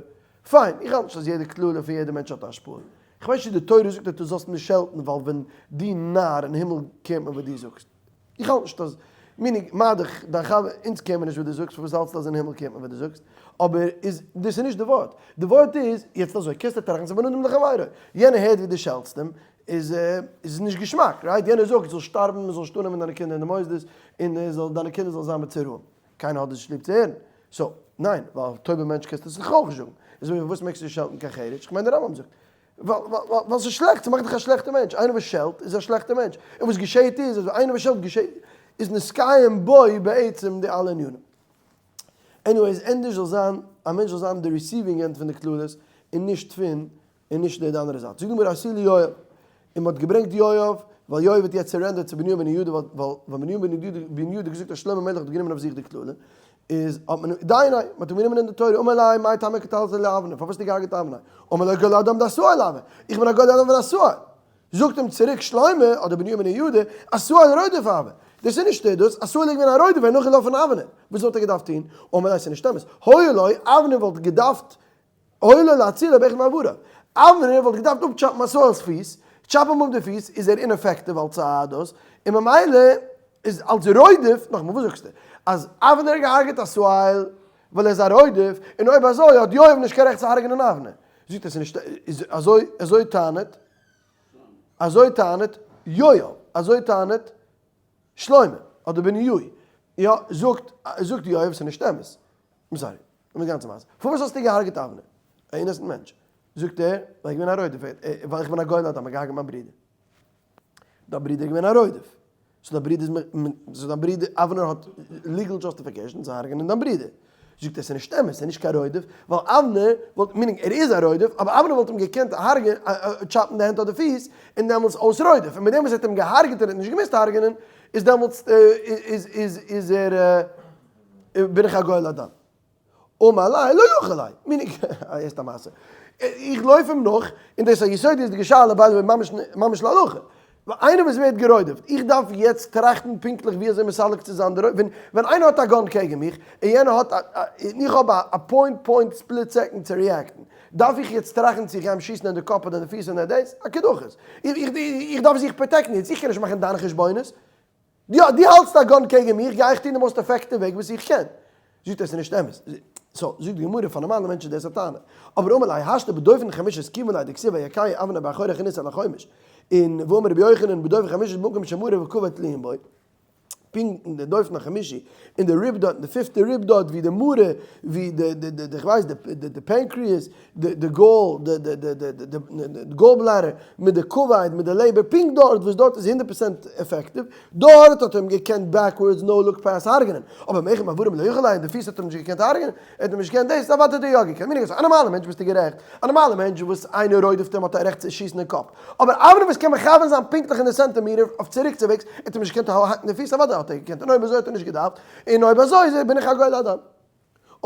[SPEAKER 1] פיין, איך האלט נישט אז יעדע קללה פון יעדע מענטש האט א השפעה. איך ווייס נישט צו די תורה זאגט אז דו זאלסט נישט שעלטן ווייל ווען דו נאר אין הימל קערט מען וואס דו זאגסט. איך האלט נישט אז, meaning, מה דאך דיין חבר, אונז קער מיר נישט וואס דו זאגסט, פארוואס האלטסטו אז אין הימל קערט מען וואס דו זאגסט? אבער איז, דאס איז נישט די ווארט. די ווארט איז, יעצט אזוי, קענסטו טראכטן ס'איז בין אדם לחבירו. יענער הערט ווי דו שעלטסט אים, איז איז נישט געשמאק, right? יענער זאגט זאלסט שטארבן, מ'זאל נישט אננעמען דיינע קינדער אין די מוסדות, און זאל דיינע קינדער זאלן זיין בצער. קיינער האט דאס נישט ליב צו הערן. so, ניין, ווייל א טויבער מענטש קענסטו עס אויך נישט זאגן. איז אויב וואס מעגסטו נישט שעלטן קיין חרש? כ'מיין דער רמב"ם זאגט. ווייל ווייל ס'איז שלעכט, ס'מאכט דיך א שלעכטע מענטש. איינער וואס שעלט איז א שלעכטע מענטש. און וואס געשעהט איז אז איינער וואס שעלט געשעהט איז נתקיים בו בעצם די אלע ענינים. anyways, ענדערש זאל זיין א מענטש זאל זיין די receiving end פון די קללות. און נישט פון און נישט די אנדערע זייט. זאגט די גמרא עשו לי יואב, און מ'האט געברענגט יואב, ווייל יואב האט יעצט surrendered צו בניהו בן יהוידע, ווייל ווען בניהו בן יהוידע האט געזאגט אז שלמה המלך האט גענומען אויף זיך די קללה, איז האט מען, דיינו, מ'האט אים גענומען אין די תורה, אמר ליה מאי טעמא קטלת לאבנר, פארוואס האסטו געהארגעט אבנר? אמר ליה גואל הדם דעשהאל הוה, איך בין א גואל הדם פון עשהאל. זאגט אים צוריק שלמה, אדער בניהו בן יהוידע, עשהאל רודף הוה, דאס איז נישט דאס, עשהאל איז געווען א רודף, ער איז נאכגעלאפן אבנר, וואס וואלט ער געדארפט טון? אמר ליה ס'איז נישט אמת, היה לו, אבנר וואלט געדארפט היה לו להצילו באחד מאבריו. אבנר וואלט געדארפט אפטשאפן עשהאל'ס פיס, טשאפ אים אפ די פיס איז ער ineffective אלס א דאס, און ממילא איז אלס רודף, נאכאמאל וואס זאגסטו? אז אבנר האט געהארגעט עשהאל ווייל ער איז א רודף, און אויב אזוי האט יואב נישט קיין רעכט צו הרג'נען אבנר. זאגט ער ס'איז נישט, איז אזוי אזוי טענה'ט, אזוי טענה'ט יואב, אזוי טענה'ט שלמה, אדער בניהו, יא, זאגט זאגט יואב ס'איז נישט אמת, I'm sorry. און די גאנצע מעשה. פארוואס האסטו געהארגעט אבנר? א innocent מענטש. זאגט ער, ווייל איך בין א רודף, ווייל איך בין א גואל הדם, איך געהארגעט מיין ברודער. דיין ברודער איז געווען א רודף. so דיין ברודער איז so דיין ברודער, אבנר האט legal justification צו הרג'נען דיין ברודער. זאגט ער, ס'איז נישט אמת, ס'איז נישט קיין רודף, ווייל אבנר וואלט, meaning ער איז א רודף, אבער אבנר וואלט אים געקענט הרג'ען, טשאפן די הענט אדער פיס, און דעמאלטס אויס רודף. און מיט דעם וואס ער האט אים געהארגעט און ער האט נישט געמוזט הרג'נען, איז דעמאלטס איז איז איז ער. בין איך א גואל הדם. אמר ליה לא יכול ליה, meaning, הערסט א מעשה. איך לויף אים נאך, און דאס איז א יסודות'דיגע שאלה by the way ממש ממש להלכה. איינער וואס ווערט גערודפ'ט, איך דארף יעצט טראכטן פונקטליך ווי אזוי מסלק צו זיין די רודף, ווען איינער האט א gun קעגן מיך, און יענער האט א, און איך האב א point point split second צו react ן, דארף איך יעצט טראכטן צו איך גיי אים שיסן אין די קאפ אדער אין די פיס אדער דאס? א קדחת. איך דארף זיך protect ן יעצט, איך קען נישט מאכן דיינע חשבונות. יא, דו האלטסט א gun קעגן מיך, גיי איך טון די most effective וועג וואס איך קען. זאגט ער, ס'איז נישט אמת. so, זאגט די גמרא, פאר נארמאלע מענטשן איז דאס א טענה. אבער אמר ליה השתא בדופן חמישית כיוון ליה דכתיב ויכהו אבנר באחורי חנית אל החומש, און ואמר רבי יוחנן בדופן חמישית במקום שמרה וכבד תלויים בו, פונקט אין די דופן החמישי, אין די rib דארט, אין די פיפטע rib דארט, ווי די מרה, ווי די די די כ'ווייס די די pancreas, די די gall, די די די די די די gall bladder, מיט די כבד, מיט די לעבער, פונקט דארט וואס דארט איז 100% effective, דארט האט ער אים געקענט backwards no look pass הרג'נען, אבער מאחד מאברים לא יכול היה, די פיס האט ער אים נישט געקענט הרג'נען, ער האט אים נישט געקענט דאס, אוודאי האט ער יא געקענט, meaning אז א נארמאלע מענטש ביסטו גערעכט, א נארמאלע מענטש וואס איינער רודפ'ט אים האט א רעכט צו שיסן אין קאפ, אבער אבנר וואס קען מכוון זיין פונקטליך אין די סענטימעטער אויף צוריקצוועגס, ער האט אים נישט געקענט האקן די פיס, אוודאי האט ער געקענט, און אויב אזוי האט ער נישט געדארפט, און אויב אזוי איז בין איך א גואל הדם.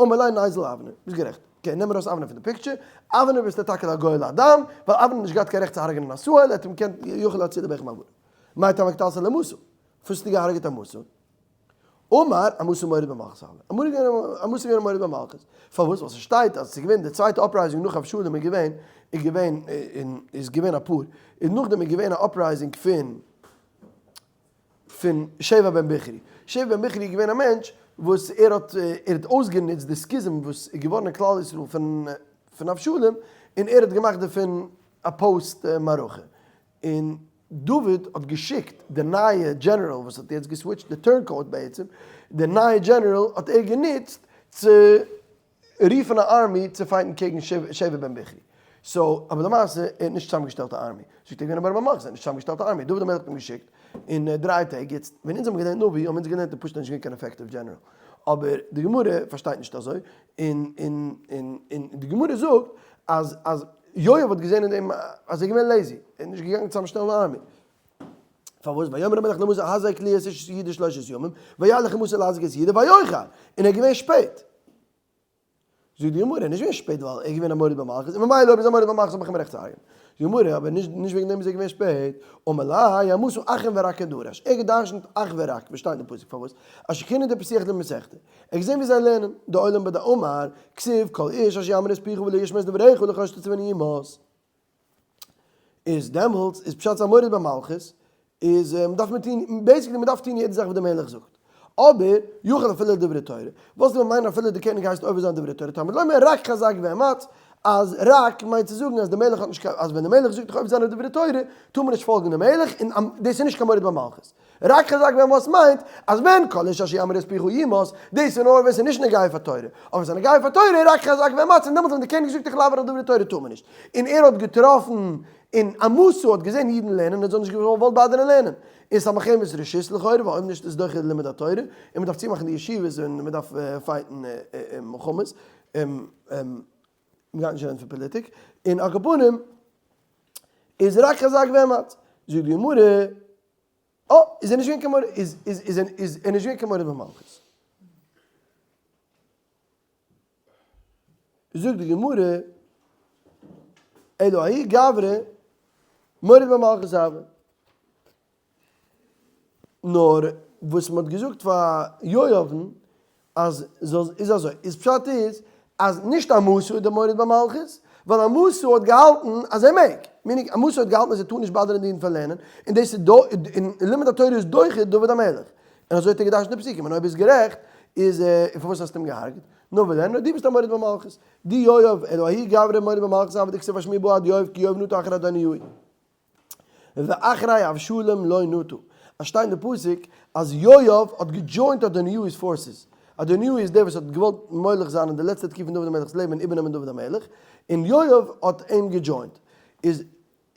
[SPEAKER 1] אמר ליה ניזיל אבנר, ביסט גערעכט. okay, נעם ארויס אבנר פון די picture, אבנר ביסטו טאקע א גואל הדם, ווייל אבנר האט נישט געהאט קיין רעכט צו הרג'נען עשהאל, ער האט אים געקענט יכול להצילו באחד מאבריו. מאי טעמא קטלת לעמסה? פארוואס האסטו געהארגעט עמסה? אמר, עמסה מורד במלכות הוה. עמסה איז געווען א מורד במלכות. פארוואס? ווייל ס'שטייט אז ס'איז געווען די צווייטע uprising נאך אבשלום איז געווען, איז געווען, איז געווען אפאר, און נאכדעם איז געווען א uprising פון פון שבע בן בכרי. שבע בן בכרי איז געווען א מענטש וואס ער האט ער האט אויסגענוצט די schism וואס איז געווארן אין כלל ישראל פון פון אבשלום, און ער האט געמאכט דערפון א פאוסט מערכה. און דוד האט געשיקט די נייע דזשענעראל וואס האט יעצט גע switch ט די turncoat בעצם, די נייע דזשענעראל האט ער גענוצט צו רופן א army צו fight ן קעגן שבע בן בכרי. so, אבער למעשה ער האט נישט צוזאמגעשטעלט א army. זאגט ער געווען א בר בר מלכות, ער האט נישט צוזאמגעשטעלט א army. דוד המלך האט אים געשיקט אין 3 טעג. יעצט, ווען אונז האבן געלערנט נביא, האבן אונז געלערנט אז פשוט איז נישט געווען קיין effective דזשענעראל. אבער די גמרא פארשטייט נישט אזוי, און און און און די גמרא זאגט אז אז יואב האט געזען אין דעם אז ער איז געווען lazy, ער איז נישט געגאנגען צוזאמשטעלן א army. פארוואס? ויאמר המלך לעמסה הזק לי את איש יהודה שלושת ימים, וילך עמסה להזיק את יהודה ויאחר, און ער איז געווען שפעט. זאגט די גמרא, נישט געווען שפעט ווייל ער איז געווען א מורד במלכות, און ממילא אויב איז א מורד במלכות האב איך אים רעכט צו הרג'ענען. זאגט די גמרא, אבער נישט נישט וועגן דעם איז ער געווען שפעט, אמר ליה עמסה אך ורק דרש, ער האט געדרשנט אך ורק, ווי שטייט אין פסוק, פארוואס? אשכחינהו דפתיח למסכתא, ער האט געזען ווי זיי לערנען, די עולם ביי די אמר, כתיב כל איש אשר ימר את פיך ולא ישמע את דבריך לכל אשר תצווני יומת. איז דעמאלטס איז פשט זיין מורד במלכות איז דארף מען טון basically מען דארף טון יעדע זאך וואס דער מלך זאגט אבער יכול אפילו דברי תורה וואס זאל מען מיינען אפילו די קעניג הייסט עובר זיין דברי תורה תלמוד לומר רק חזק ואמץ אז רק מיינט צו זאגן אז די מלך האט נישט קיין אז ווען די מלך זאגט דיך עובר זיין אויף דברי תורה טאר מען נישט פאלגן די מלך און דאס איז נישט קיין מורד במלכות. רק חזק ואמץ מיינט אז ווען כל איש אשר ימר את פיך יומת, דאס איז נאר ווען ס'איז נישט נוגע פאר תורה, אבער ווען ס'איז נוגע פאר תורה רק חזק ואמץ און דעמאלטס ווען די קעניג זאגט איך לעבור על דברי תורה טאר מען נישט, און ער האט געטראפן און עמסה האט געזען אידן לערנען און זיי האבן נישט געוואלט באדערן לערנען, און ס'איז א מלחמת רשות לכאורה ווייל אויב נישט איז דוחה לימוד התורה, און מ'דארף צומאכן די ישיבות און מ'דארף fight ן מלחמות. מ'גייט נישט רעדן פון פאליטיק, און על כל פנים איז רק חזק ואמץ, זאגט די גמרא, אה, איז ער נישט געווען קיין מורד, איז איז איז איז ער נישט געווען קיין מורד במלכות. זאגט די גמרא, אלא האי גברא מורד במלכות הוה. נאר וואס מ'האט געזאגט פאר יואב'ן אז זאל איז אזוי, איז פשט איז אז נישט עמשא איז דער מורד במלכות, ווייל עמשא האט געהאלטן אז ער מעג, meaning עמשא האט געהאלטן אז ער טאר נישט באדערן די אידן פון לערנען, און דאס איז דא, און לימוד התורה איז דוחה דוד המלך, און אזוי האט ער געדרשנט די פסוקים, און אויב איז גערעכט איז און פארוואס האסטו אים געהארגעט? נאר וואס דען, נאר דו ביסט א מורד במלכות, דו יואב, אלא ההוא גברא מורד במלכות הוה דכתיב השמועה באה עד יואב כי יואב נטה אחרי אדוניהו. ואחרי אבשלום לא נטה. עס שטייט אין די פסוק אז יואב האט געדזשוינט אדוניהו'ס forces. אדוניהו איז דער וואס האט געוואלט מולך זיין אין די לעצטע תקופה פון דוד המלך'ס לעבן און איבערנעמען דוד המלך, און יואב האט אים געדזשוינט. איז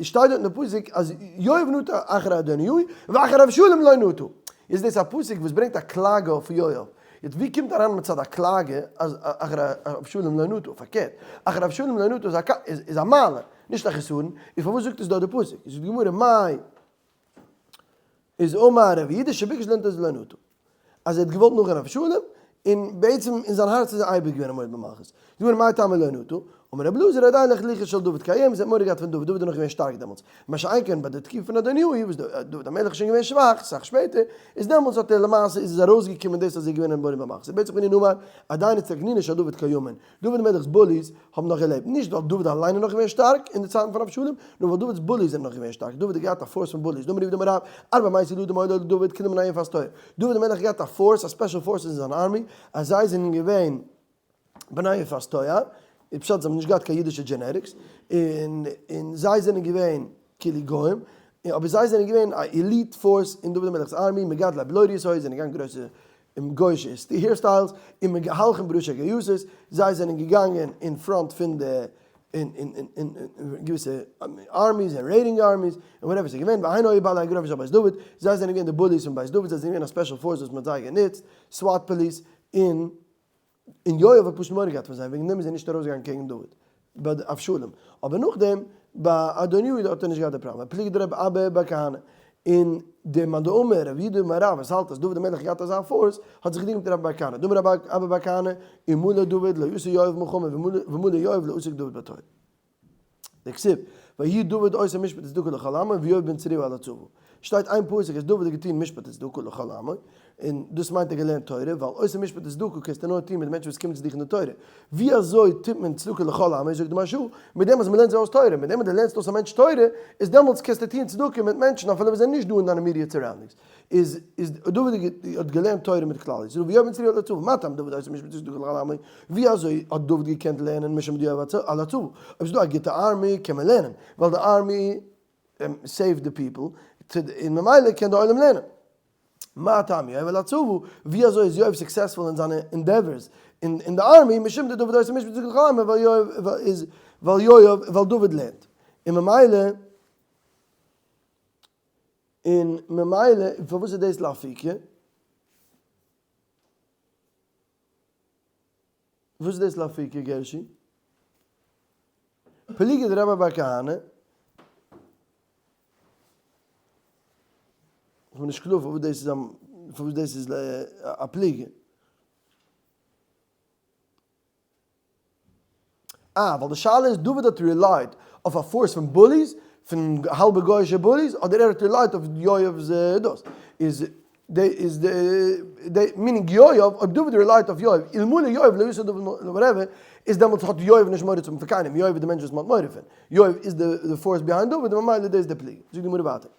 [SPEAKER 1] שטייט דארט אין די פסוק אז יואב נטה אחרי אדוניהו ואחרי אבשלום לא נטה. איז דאס א פסוק וואס ברענגט א קלאגע אויף יואב. יעצט ווי קומט אריין מצד א קלאגע אז אחרי אבשלום לא נטה? פארקערט, אחרי אבשלום לא נטה איז א מעלה. נישט א חסרון, איז פארוואס זאגט עס דא די פסוק? זאגט די גמרא מאי איז אמר רב יהודה שביקש לנטות ולא נטה, אז ער האט געוואלט נאכגיין אבשלום, און בעצם אין זיין הארץ איז ער אייביג געווען א מורד במלכות. זאגט די גמרא מאי טעמא לא נטה, אמר רבי אלעזר עדיין לחלוחית של דוד קיימת, ער האט מורא געהאט פון דוד, דוד איז נאך געווען שטארק דעמאלטס, מה שאין כן ביי די תקופה פון אדוניהו וואס דוד המלך איז שוין געווען שוואך, סאך שפעטער, איז דעמאלטס האט ער למעשה איז עס ארויסגעקומען דאס אז ער איז געווען א מורד במלכות, בעצם כ'בין נאמר עדיין אצטגנינה של דוד קיימין, דוד המלך'ס bullies האבן נאך געלעבט, נישט ווייל דוד אליין איז נאך געווען שטארק אין די צייטן פון אבשלום, נאר ווייל דוד'ס bullies זענען נאך געווען שטארק. דוד האט געהאט א force פון bullies, דאמר רב דאמר רב, ארבע מאות ילדים היו לו לדוד כולם בני יפת תואר. דוד המלך האט געהאט א force, א special force אין זיין army, אז זיי זענען געווען בני יפת תואר, איז פשט זיי האבן נישט געהאט קיין אידישע genetics, און און זיי זענען געווען כאילו גוים, אבער זיי זענען געווען א elite force אין דוד המלך'ס army, מגדלי בלוריות היו, זענען געגאנגען גרויסע און גוישע hairstyles, און מהלכים בראשי גייסות, זיי זענען געגאנגען אין front פון די אין אין אין געוויסע armies און raiding armies און whatever ס'איז געווען, והן היו בעלי הגרבות של בית דוד, זיי זענען געווען די bullies פון בית דוד, זיי זענען געווען א special force וואס מ'האט זיי גענוצט, SWAT police, און און יואב האט פשוט מורא געהאט פון זיי, וועגן דעם איז ער נישט ארויסגעגאנגען קעגן דוד ביי אבשלום, אבער נאכדעם ביי אדוניהו האט ער נישט געהאט די פראבלעם, פליגא דרבי אבא בר כהנא, און דער מאן דאמר רב יהודה אמר רב וואס האלט אז דוד המלך האט געהאט אזא force, האט זיך געדינגט מיט רבי בר כהנא, דאמר רבי אבא בר כהנא, אלמלא דוד לא עשה יואב מלחמה, ואלמלא יואב לא עסק דוד בתורה. דכתיב, ויהי דוד עושה משפט וצדקה לכל עמו ויואב בן צרויה על הצבא. שטייט איין פסוק אז דוד האט געטון משפט וצדקה לכל עמו, און דאס מיינט ער געלערנט תורה, ווייל עושה משפט וצדקה קענסטו נאר טון מיט מענטשן וואס קומען צו דיך אין די תורה. ווי אזוי טוט מען צדקה לכל עמו, זאגט די מהרש"א, מיט דעם אז מען לערנט זיי אויס תורה, מיט דעם אז דו לערנסט אויס א מענטש תורה, איז דעמאלטס קענסטו טון צדקה מיט מענטשן אפילו וואס זענען נישט דא אין דיין immediate surroundings. איז איז דוד האט געלערנט תורה מיט כלל ישראל, ויואב בן צרויה על הצבא, מה טעם דוד עושה משפט וצדקה לכל עמו, ווי אזוי האט דוד געקענט לערנען משום דיואב על הצבא, אויב ס'איז דא א גוטע army קען מען לערנען, ווייל די army save די people, און ממילא קען די עולם לערנען. מה טעם יואב על הצבא, ווי אזוי איז יואב successful אין זיינע endeavors אין די army, משום דדוד עושה משפט וצדקה לכל עמו, ווייל יואב איז ווייל יואב ווייל דוד לערנט, און ממילא. און ממילא פארוואס איז דאס לאפיקי? וואס איז דאס לאפיקי גערשי? פליגא דרבה בר כהנא. איך בין נישט קלאר פארוואס דאס איז א פארוואס דאס איז א פליגא. אה, ווייל די שאלה איז דוד האט relied אויף א force פון bullies, פון האלבע גוי'אישע bullies, אדער ער האט relied אויף יואב'ס דאס. איז די איז די די meaning יואב, אויב דוד relied אויף יואב, אלמלא יואב לא עשה דוד whatever, איז דעמאלטס האט יואב נישט מורא צו האבן פון קיינעם, יואב איז די מענטש וואס מען האט מורא פון, יואב איז די force behind דוד, ממילא דאס איז די פליגה. זאגט די גמרא ווייטער.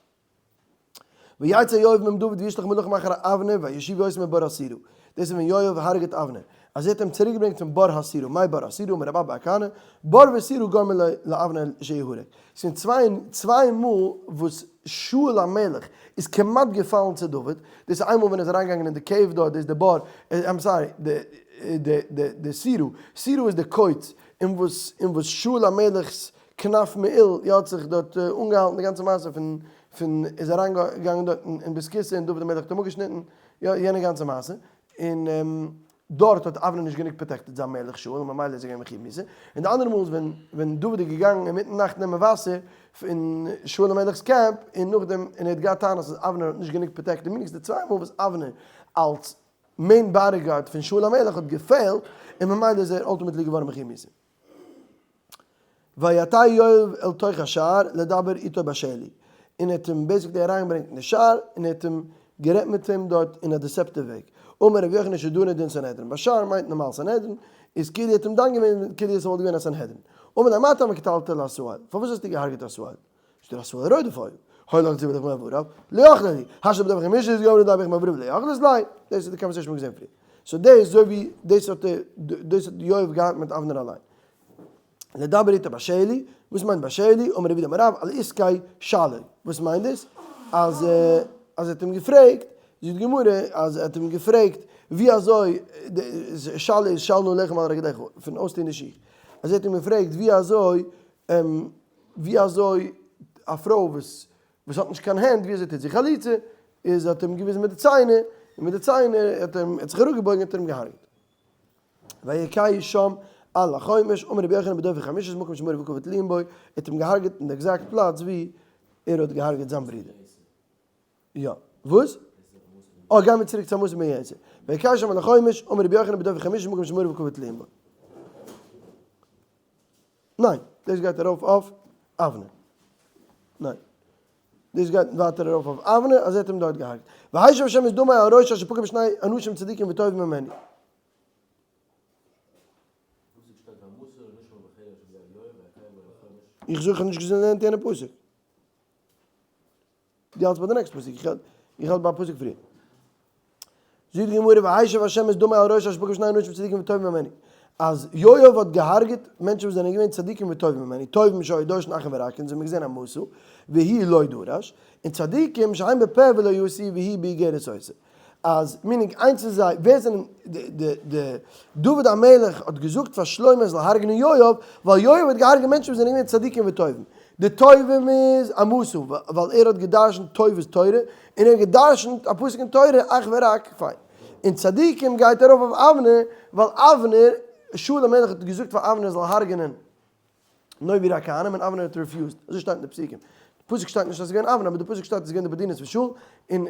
[SPEAKER 1] ויצא יואב מעם דוד וישלח מלאכים אחר אבנר וישיבו אותו מבור הסירה. דאס איז ווען יואב הרג'ט אבנר. אז ער האט אים צוריקגעברענגט פון בור הסירה. מאי בור הסירה? אמר רב אבא בר כהנא, בור וסירה גרמו לאבנר שיהרג. ס'איז געווען צוויי מאל וואס שאול המלך איז כמעט געפאלן צו דוד. דאס איז איינמאל ווען ער איז אריינגעגאנגען אין די cave דארט, דאס איז די בור, I'm sorry, די סירה. סירה איז די קויץ אין וואס שאול המלך'ס כנף מעיל יא האט זיך דארט אנגעהאלטן די גאנצע מעשה פון פון איז אריין געגאנגען דארט אין בית כסא און דוד המלך האט אים אפגעשניטן יא יענע גאנצע מעשה און. דארט האט אבנר נישט גענוג protected זיין מלך שאול און ממילא איז ער געווען מחויב מיתה, און די אנדערע מאל איז ווען ווען דוד איז געגאנגען אינמיטן נאכט נעמען וואסער פון שאול המלך'ס קעמפ און נאכדעם און ער האט געהאט טענות אז אבנר האט נישט גענוג protected meaning ס'איז די צוויי מאל וואס אבנר אלס main bodyguard פון שאול המלך האט געפעלט און ממילא איז ער ultimately געווארן מחויב מיתה. ויטע יואב אל תוך השער לדבר איתו בשלי, און ער האט אים basically אריינגעברענגט אין די שער, און ער האט אים גערעדט מיט אים דארט אין א deceptive וועג. אמר רבי יוחנן שדנו דין סנהדרין, בשער מיינט נארמאל סנהדרין, איז כאילו ער האט אים דן געווען כאילו עס וואלט געווען א סנהדרין. אמר לו מה טעם קטלת לעשהאל, פארוואס האסטו געהארגעט עשהאל? זאגט ער עשהאל רודף היה, הלך ציוה לך מאיבריו, לא יכלה לי, השתא בדבך משנה איז געווארן דבך מאיבריו לא יכלת לי, דאס איז די conversation מ'האט געזען פריער. so דאס איז אזוי ווי דאס האט דאס האט יואב געהאט מיט אבנר אליין. לדבר איתו בשלי, וואס מיינט בשלי? אמר רב יהודה אמר רב, על עסקי שלו, וואס מיינט דאס? אז אז ער האט אים געפרעגט, זאגט די גמרא אז ער האט אים געפרעגט ווי אזוי, שלו איז של נעליך מעל רגליך, פון אויסטון די שיך, אז ער האט אים געפרעגט ווי אזוי ווי אזוי א פרוי וואס וואס האט נישט קיין הענט ווי אזוי טוט זי חליצה, איז האט אים געוויזן מיט די ציינער, און מיט די ציינער האט ער האט זיך אראפגעבויגן האט ער אים געהארגעט. ויכהו שם על החומש, אמר רבי יוחנן בדופק חמישית מקום שמרה וכבוד תלויים בו, ער האט אים געהארגעט אין די exact פלאץ ווי ער האט געהארגעט זיין ברודער. יא. וואס? אה, גיימיר צוריק צו עמסה בן יתר. ויכהו שם על החומש, אמר רבי יוחנן בדופק חמישית מקום שמרה וכבוד תלויים בו. ניין, דאס גייט ארויף אויף אבנר. ניין. דאס גייט ווייטער ארויף אויף אבנר אז ער האט אים דארט געהארגט. והשיב השם את דמי על ראשו אשר פגע בשני אנשים צדיקים וטובים ממני. איך זאג איך האב נישט געזען לערנט יענע פסוק. דו האלטסט ביי די next פסוק, איך האלט ביי א פסוק פריער. זאגט די גמרא והשיב השם את דמו על ראשו אשר פגע בשני אנשים צדיקים וטובים ממנו, אז יואב האט געהארגעט מענטשן וואס זענען געווען צדיקים וטובים ממנו, טובים שהיו דורשין אך ורק, אונז האבן געזען עמסה, והוא לא דרש, און צדיקים שהן בפה ולא עשו והוא באיגרת עושה. אז meaning איינס פון זיי, ווער זענען די די דוד המלך האט געזאגט פאר שלמה ער זאל הרג'נען יואב, ווייל יואב האט געהארגעט מענטשן וואס זענען געווען צדיקים וטובים. די טובים איז עמסה, ווייל ער האט גע'דרש'נט טוב איז תורה, און ער האט גע'דרש'נט א פסוק אין תורה אך ורק, פיין. און צדיקים גייט ארויף אויף אבנר, ווייל אבנר, שאול המלך האט געזאגט פאר אבנר ער זאל הרג'נען נובי רק כהנים און אבנר האט refused, אזוי שטייט אין די פסוקים. די פסוק שטייט נישט אז עס איז געווען אבנר, אבער די פסוק שטייט אז עס איז געווען די באדינערס פון שאול, און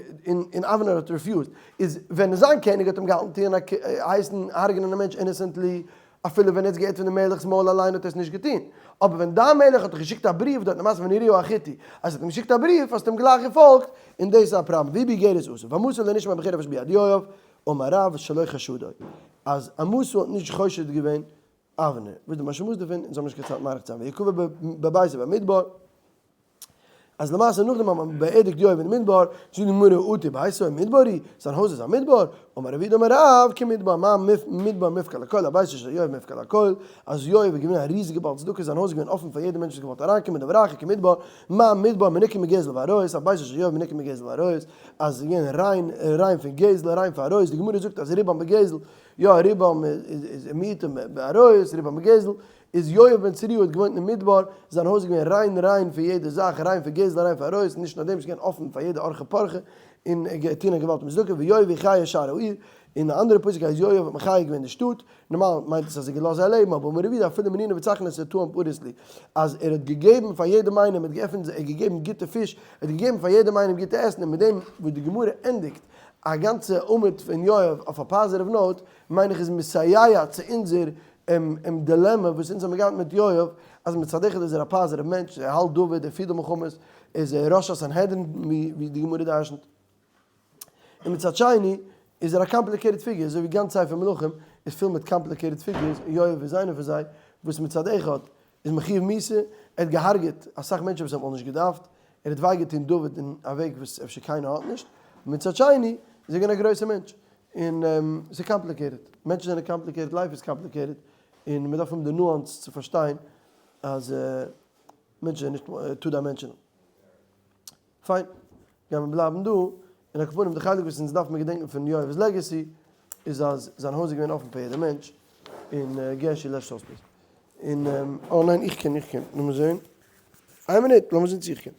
[SPEAKER 1] און אבנר האט refused. איז ווען זיין קעניג האט אים געהאלטן טוען א הייסן הרג'נען א מענטש innocently, אפילו ווען ער האט עס געהערט פון די מלך'ס מויל אליין האט ער עס נישט געטון. אבער ווען דיין מלך האט דיך געשיקט א בריוו דארט למעשה פון אוריה החתי, אז ער האט אים געשיקט א בריוו האסטו אים גלייך געפאלגט, און דאס איז א פראבלעם. והוא באיגרת עשה. ועמסה לא נשמע בחרב אשר ביד יואב, אמר רב שלא חשדו. אז עמסה האט נישט חושד געווען אבנר, וואס די משמעות דערפון, אונז האבן נישט קיין צייט מאריך צו זיין, ויקבר בביתו במדבר, אז למעשה נאכדעם האט מען באערדיגט יואב אין מדבר, זאגט די גמרא אטו ביתו מדבר הוא, זיין הויז איז א מדבר, אמר רב יהודה אמר רב כמדבר, מה מדבר מופקר לכל, הביתו של יואב מופקר לכל, אז יואב איז געווען א ריזיגע בעל צדקה, זיין הויז איז געווען אפן פאר יעדער מענטש וואס האט געוואלט אריינקומען, דבר אחר כמדבר, מה מדבר מנוקה מגזל ועריות, אף ביתו של יואב מנוקה מגזל ועריות, אז עס איז געווען ריין, ריין פון גזל, ריין פון עריות, די גמרא זאגט אז רובם בגזל, יא רובם איז מיעוטם בעריות, רובם בגזל, איז יואב בן צרויה האט געוואוינט אין מדבר, זיין הויז איז געווען ריין ריין פון יעדע זאך, ריין פון גזל ריין פון עריות, נישט נאר דעם, ס'איז געווען אפן פאר יעדע אורחא פרחא, און געטון א געוואלד מיט צדקה, ויואב יחיה שער העיר, אין א אנדערע פסוק אז יואב האט מחיה געווען די שטאט, נארמאל מיינט עס אז ער האט געלאזט זיי לעבן, אבער אמר רב יהודה אפילו מנינה וצחנת טעם פריס להו, אז ער האט געגעבן פאר יעדעם איינעם, ער האט געעפנט זיי, ער האט געגעבן גוטע פיש, ער האט געגעבן פאר יעדעם איינעם גוטע עסן, און מיט דעם וואס די גמרא ענדיגט א גאנצע עמוד פון יואב אויף א positive note, מיין איך איז מסייע צו אונזער דילעמע וואס אונז האבן געהאט מיט יואב, אז מצד אחד איז ער א positive מענטש, ער האלט דוד, ער פירט די מלחמות, ער איז ראש הסנהדרין ווי די גמרא דרשנ'ט, און מצד שני איז ער א complicated figure, אזוי ווי גאנץ ספר מלכים איז פול מיט complicated figures, און יואב איז איינער פון זיי, וואס מצד אחד איז מחויב מיתה, ער האט געהארגעט אסאך מענטשן וואס ער האט אמאל נישט געדארפט, ער האט וויי געטון דוד אין א וועג וואס אפשר קיינער האט נישט, מצד שני איז ער געווען א גרויסער מענטש, און ס'איז complicated, מענטשן זענען complicated, life איז complicated, און מ'דארף האבן די nuance צו פארשטיין אז מענטשן זענען נישט two dimensional. פיין, גייען מיר בלייבן דא, און על כל פנים די חלק וואס אונז דארף מיר געדענקן פון יואב'ס legacy איז אז זיין הויז איז געווען אפן פאר יעדע מענטש, און גערשי לעשט אויס please. און, אה ניין איך קען, איך קען, לאמיר זעהן, איין מינוט, לאמיר זעהן צו איך קען.